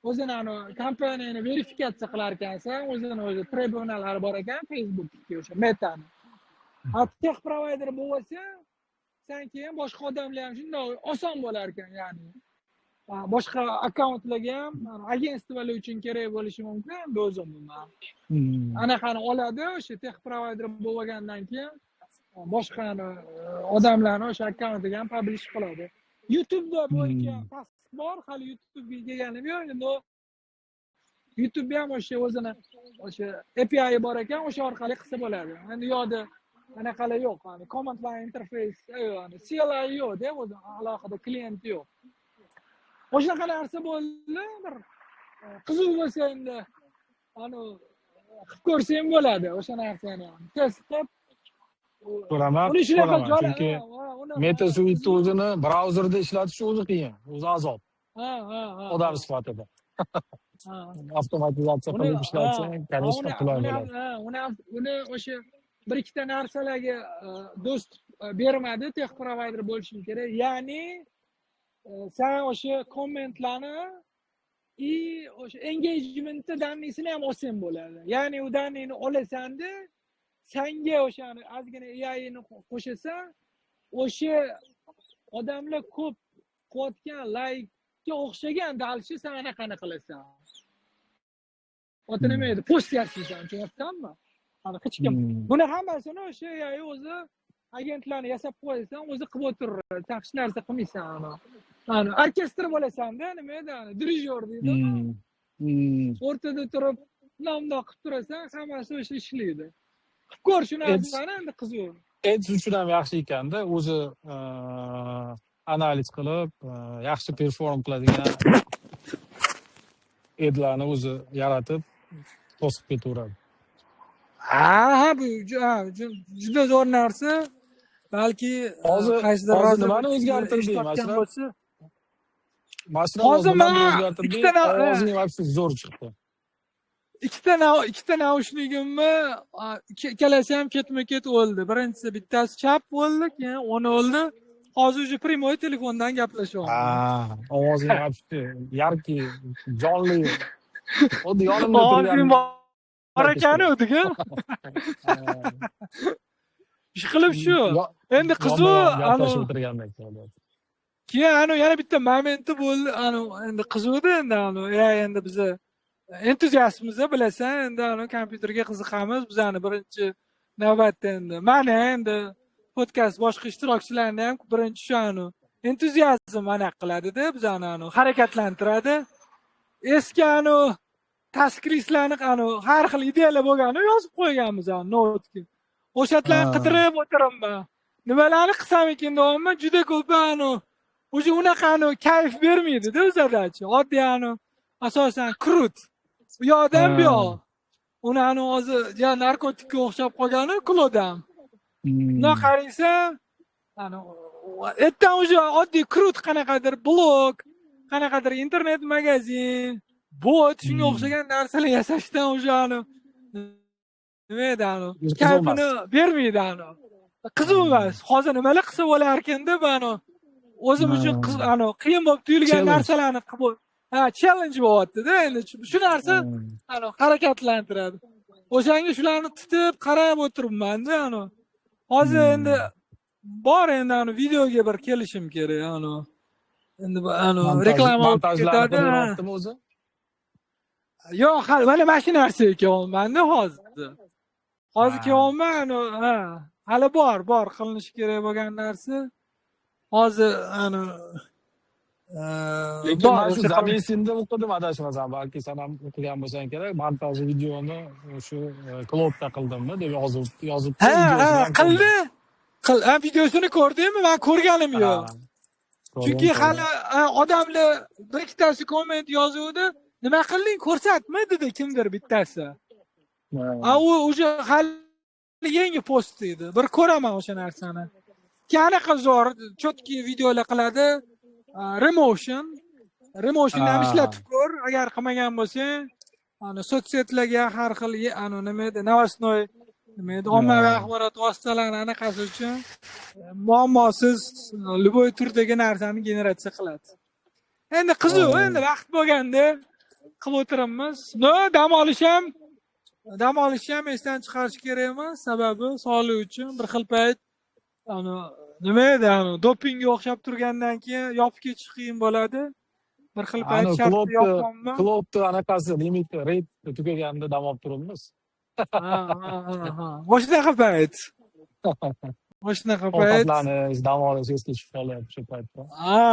o'zini ani kompaniyani verifikatsiya qilar ekansan, o'zini o'zi tribunallari bor ekan Facebook'ga, o'sha Meta'ni. Ha, tech provider bo'lsang, san keyin boshqa odamlar ham shunday oson bo'lar ekan, ya'ni boshqa akkauntlarga ham agentstvolar uchun kerak bo'lishi mumkin, endi o'zim umuman. Anaqani oladi, o'sha tech provider bo'lgandan keyin boshqa odamlarni o'sha akkauntiga ham publish qiladi. YouTube'da bo'yicha task bor, hali YouTube'ga kelganim yo'q, endi YouTube'da ham o'sha o'zini o'sha API bor ekan, o'sha orqali qilsa bo'ladi. Endi u yoqda anaqalar yo'q, ya'ni command line interface yo'q, ya'ni CLI yo'q-da, o'zi alohida klient yo'q. O'shanaqa narsa bo'ldi, bir qiziq bo'lsa endi ani qilib ko'rsang bo'ladi o'sha narsani ham. Test qilib ko'raman, uni shunaqa chunki Meta Suite'ni o'zini brauzerda ishlatish o'zi qiyin, o'zi azob. Ha, ha, ha. Odam sifatida. Avtomatizatsiya qilib ishlatsang, конечно, qulay bo'ladi. Uni o'sha bir ikkita narsalarga do'st bermadi, tech provider bo'lishing kerak. Ya'ni sen o'sha kommentlarni и o'sha engagementni dannisini ham olsang bo'ladi. Ya'ni u dannini olasan-da, sanga o'shani ozgina AI ni qo'shasan, o'sha odamlar ko'p qilayotgan laykka o'xshagan дальше sen anaqani qilasan. Oti nima edi? Post yasaysan, tushunyapsanmi? Hali hech kim buni hammasini o'sha AI o'zi agentlarni yasab qo'yasan, o'zi qilib o'tiradi. Sen hech narsa qilmaysan. Ani orkestr bo'lasan-da, nima edi? Dirijor deydi. O'rtada turib, bundoq qilib turasan, hammasi o'sha ishlaydi. Qilib ko'r shu narsani, endi qiziq. Ads uchun ham yaxshi ekanda, o'zi analiz qilib, yaxshi perform qiladigan adlarni o'zi yaratib, to'sib ketaveradi. Ha, bu juda zo'r narsa. Balki hozir qaysidir nimani o'zgartirdi masalan? Masalan, hozir nimani men o'zgartirdi? Ovozing вообще zo'r chiqdi. Ikkita naushnikimni ikkalasi ham ketma-ket o'ldi. Birinchisi bittasi chap bo'ldi, keyin uni o'ldi. Hozir уже прямой telefondan gaplashyapman. Ha, ovozing вообще яркий, jonli. Xuddi yonimda Ovozing turgan. bor ekan u degan. Ish qilib shu. Endi qiziq, gaplashib o'tirgandek bo'ladi. Keyin anu yana bitta momenti bo'ldi, anu endi qiziqdi endi anu, endi biza entuziastmiz, bilasan, endi anu kompyuterga qiziqamiz, bizani birinchi navbatda endi. Mana endi podkast boshqa ishtirokchilarni ham birinchi shu anu entuziazm anaqa qiladida, bizani anu harakatlantiradi. Eski anu task listlarni anu har xil ideyalar bo'lgani yozib qo'yganmiz anu notga. O'shatlarni qidirib o'tiribman. Nimalarni qilsam ekan deyapman, juda ko'p anu o'sha unaqa anu kayf bermaydi-da задача. Oddiy anu asosan CRUD. U yoqdan bu yoq. Uni anu hozir ya narkotikka o'xshab qolgani Claude-am. Bundoq qaraysan, anu ertan o'sha oddiy CRUD qanaqadir blog, qanaqadir internet magazin, bot shunga o'xshagan narsalar yasashdan o'sha anu nima edi anu kayfini bermaydi anu. Qiziq emas. Hozir nimalar qilsa bo'larkan deb anu o'zim uchun anu qiyin bo'lib tuyulgan narsalarni qilib, ha, challenge bo'lyapti-da endi shu narsa anu harakatlantiradi. O'shanga shularni tutib qarab o'tiribman-da anu. Hozir endi bor endi anu videoga bir kelishim kerak anu. Endi anu reklama bo'lib ketadi. O'zi? Yo'q, hali mana mana shu narsaga kelyapman-da hozir. Hozir kelyapman anu, ha, hali bor qilinishi kerak bo'lgan narsa. Hozir anu lekin men shu Zamesinda o'qidim, adashmasam, balki sen ham o'qigan bo'lsang kerak. Montaj videoni shu Claude'da qildimmi deb yozib. Ha, qildi. Ha, videosini ko'rdingmi? Men ko'rganim yo'q. Chunki hali odamlar bir ikkitasi komment yozuvdi. Nima qilding, ko'rsatma dedi kimdir bittasi. A u уже hali yangi post edi. Bir ko'raman o'sha narsani. Qanaqa zo'r, чёткий videolar qiladi. Remotion. Remotion'ni ham ishlatib ko'r, agar qilmagan bo'lsang, ana соцсетlarga har xil ana nima edi, новостной nima edi, ommaviy axborot vositalarini anaqasi uchun muammosiz любой turdagi narsani generatsiya qiladi. Endi qiziq, endi vaqt bo'lganda qilib o'tiramiz. Но, dam olish ham esdan chiqarish kerak emas, sababi sog'lik uchun bir xil payt ana nima edi, ana dopingga o'xshab turgandan keyin yopib ketish qiyin bo'ladi. Bir xil payt shartni yopganman. Klubni anaqasi limiti reyt tugaganda dam olib turibmiz. Ha. O'shanaqa payt. O'shanaqa payt. Ovqatlanish, dam olish esga tushib qolyapti o'sha paytda. Ha,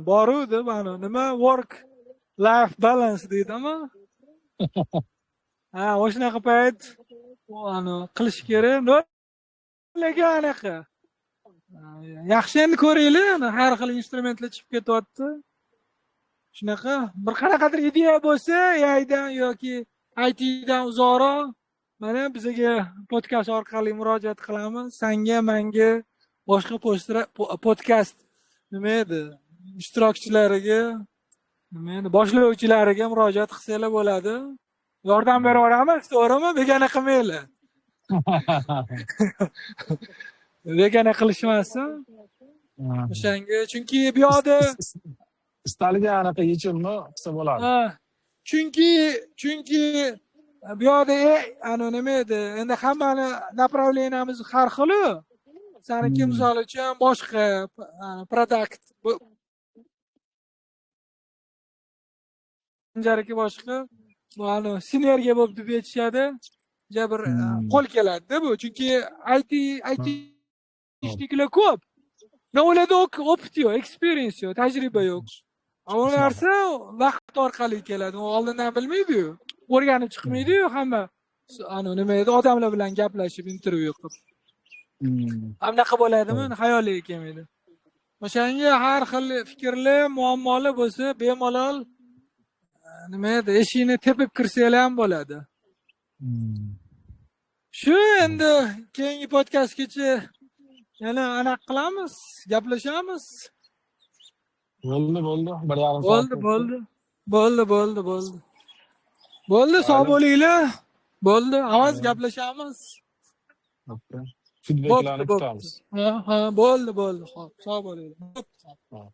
boruvdi mana nima work life balance deydimi? Ha, o'shanaqa payt ani qilish kerak. Lekin anaqa. Yaxshi, endi ko'ringlar, har xil instrumentlar chiqib ketyapti. Shunaqa bir qanaqadir ideya bo'lsa, AIdan yoki ITdan uzoqroq mana bizga podkast orqali murojaat qilamiz. Sanga, menga, boshqa podkast nima edi, ishtirokchilariga, nima edi, boshlovchilariga murojaat qilsanglar bo'ladi. Yordam beraveramiz, to'g'rimi? Begona qilmanglar. Begona qilishmasin. O'shanga, chunki bu yoqda istalgan anaqa yechimni qilsa bo'ladi. Chunki bu yoqda ana nima edi, endi hammani направлениemiz har xil-ku. Saniki misol uchun boshqa product, Sanjariki boshqa, bu ana sinergiya bo'lib deb aytishadi. Ja bir qo'l keladi-da bu. Chunki IT ishniklar ko'p. Но ularda опыт yo'q, experience yo'q, tajriba yo'q. U narsa vaqt orqali keladi. U oldindan bilmaydi-yu, o'rganib chiqmaydi-yu hamma. Ana nima edi, odamlar bilan gaplashib, intervyu qilib. Anaqa bo'ladimi? Xayoliga kelmaydi. O'shanga har xil fikrlar, muammolar bo'lsa, bemalol nima edi, eshikni tepib kirsanglar ham bo'ladi. Shu endi keyingi podkastgacha yana anaqa qilamiz, gaplashamiz. Bo'ldi, bo'ldi. 1,5 soat. Bo'ldi, bo'ldi. Bo'ldi, bo'ldi. Bo'ldi, sog' bo'linglar. Bo'ldi, avaz gaplashamiz. Feedbacklarni kutamiz. Ha, bo'ldi, bo'ldi. Xo'p, sog' bo'linglar. Xo'p.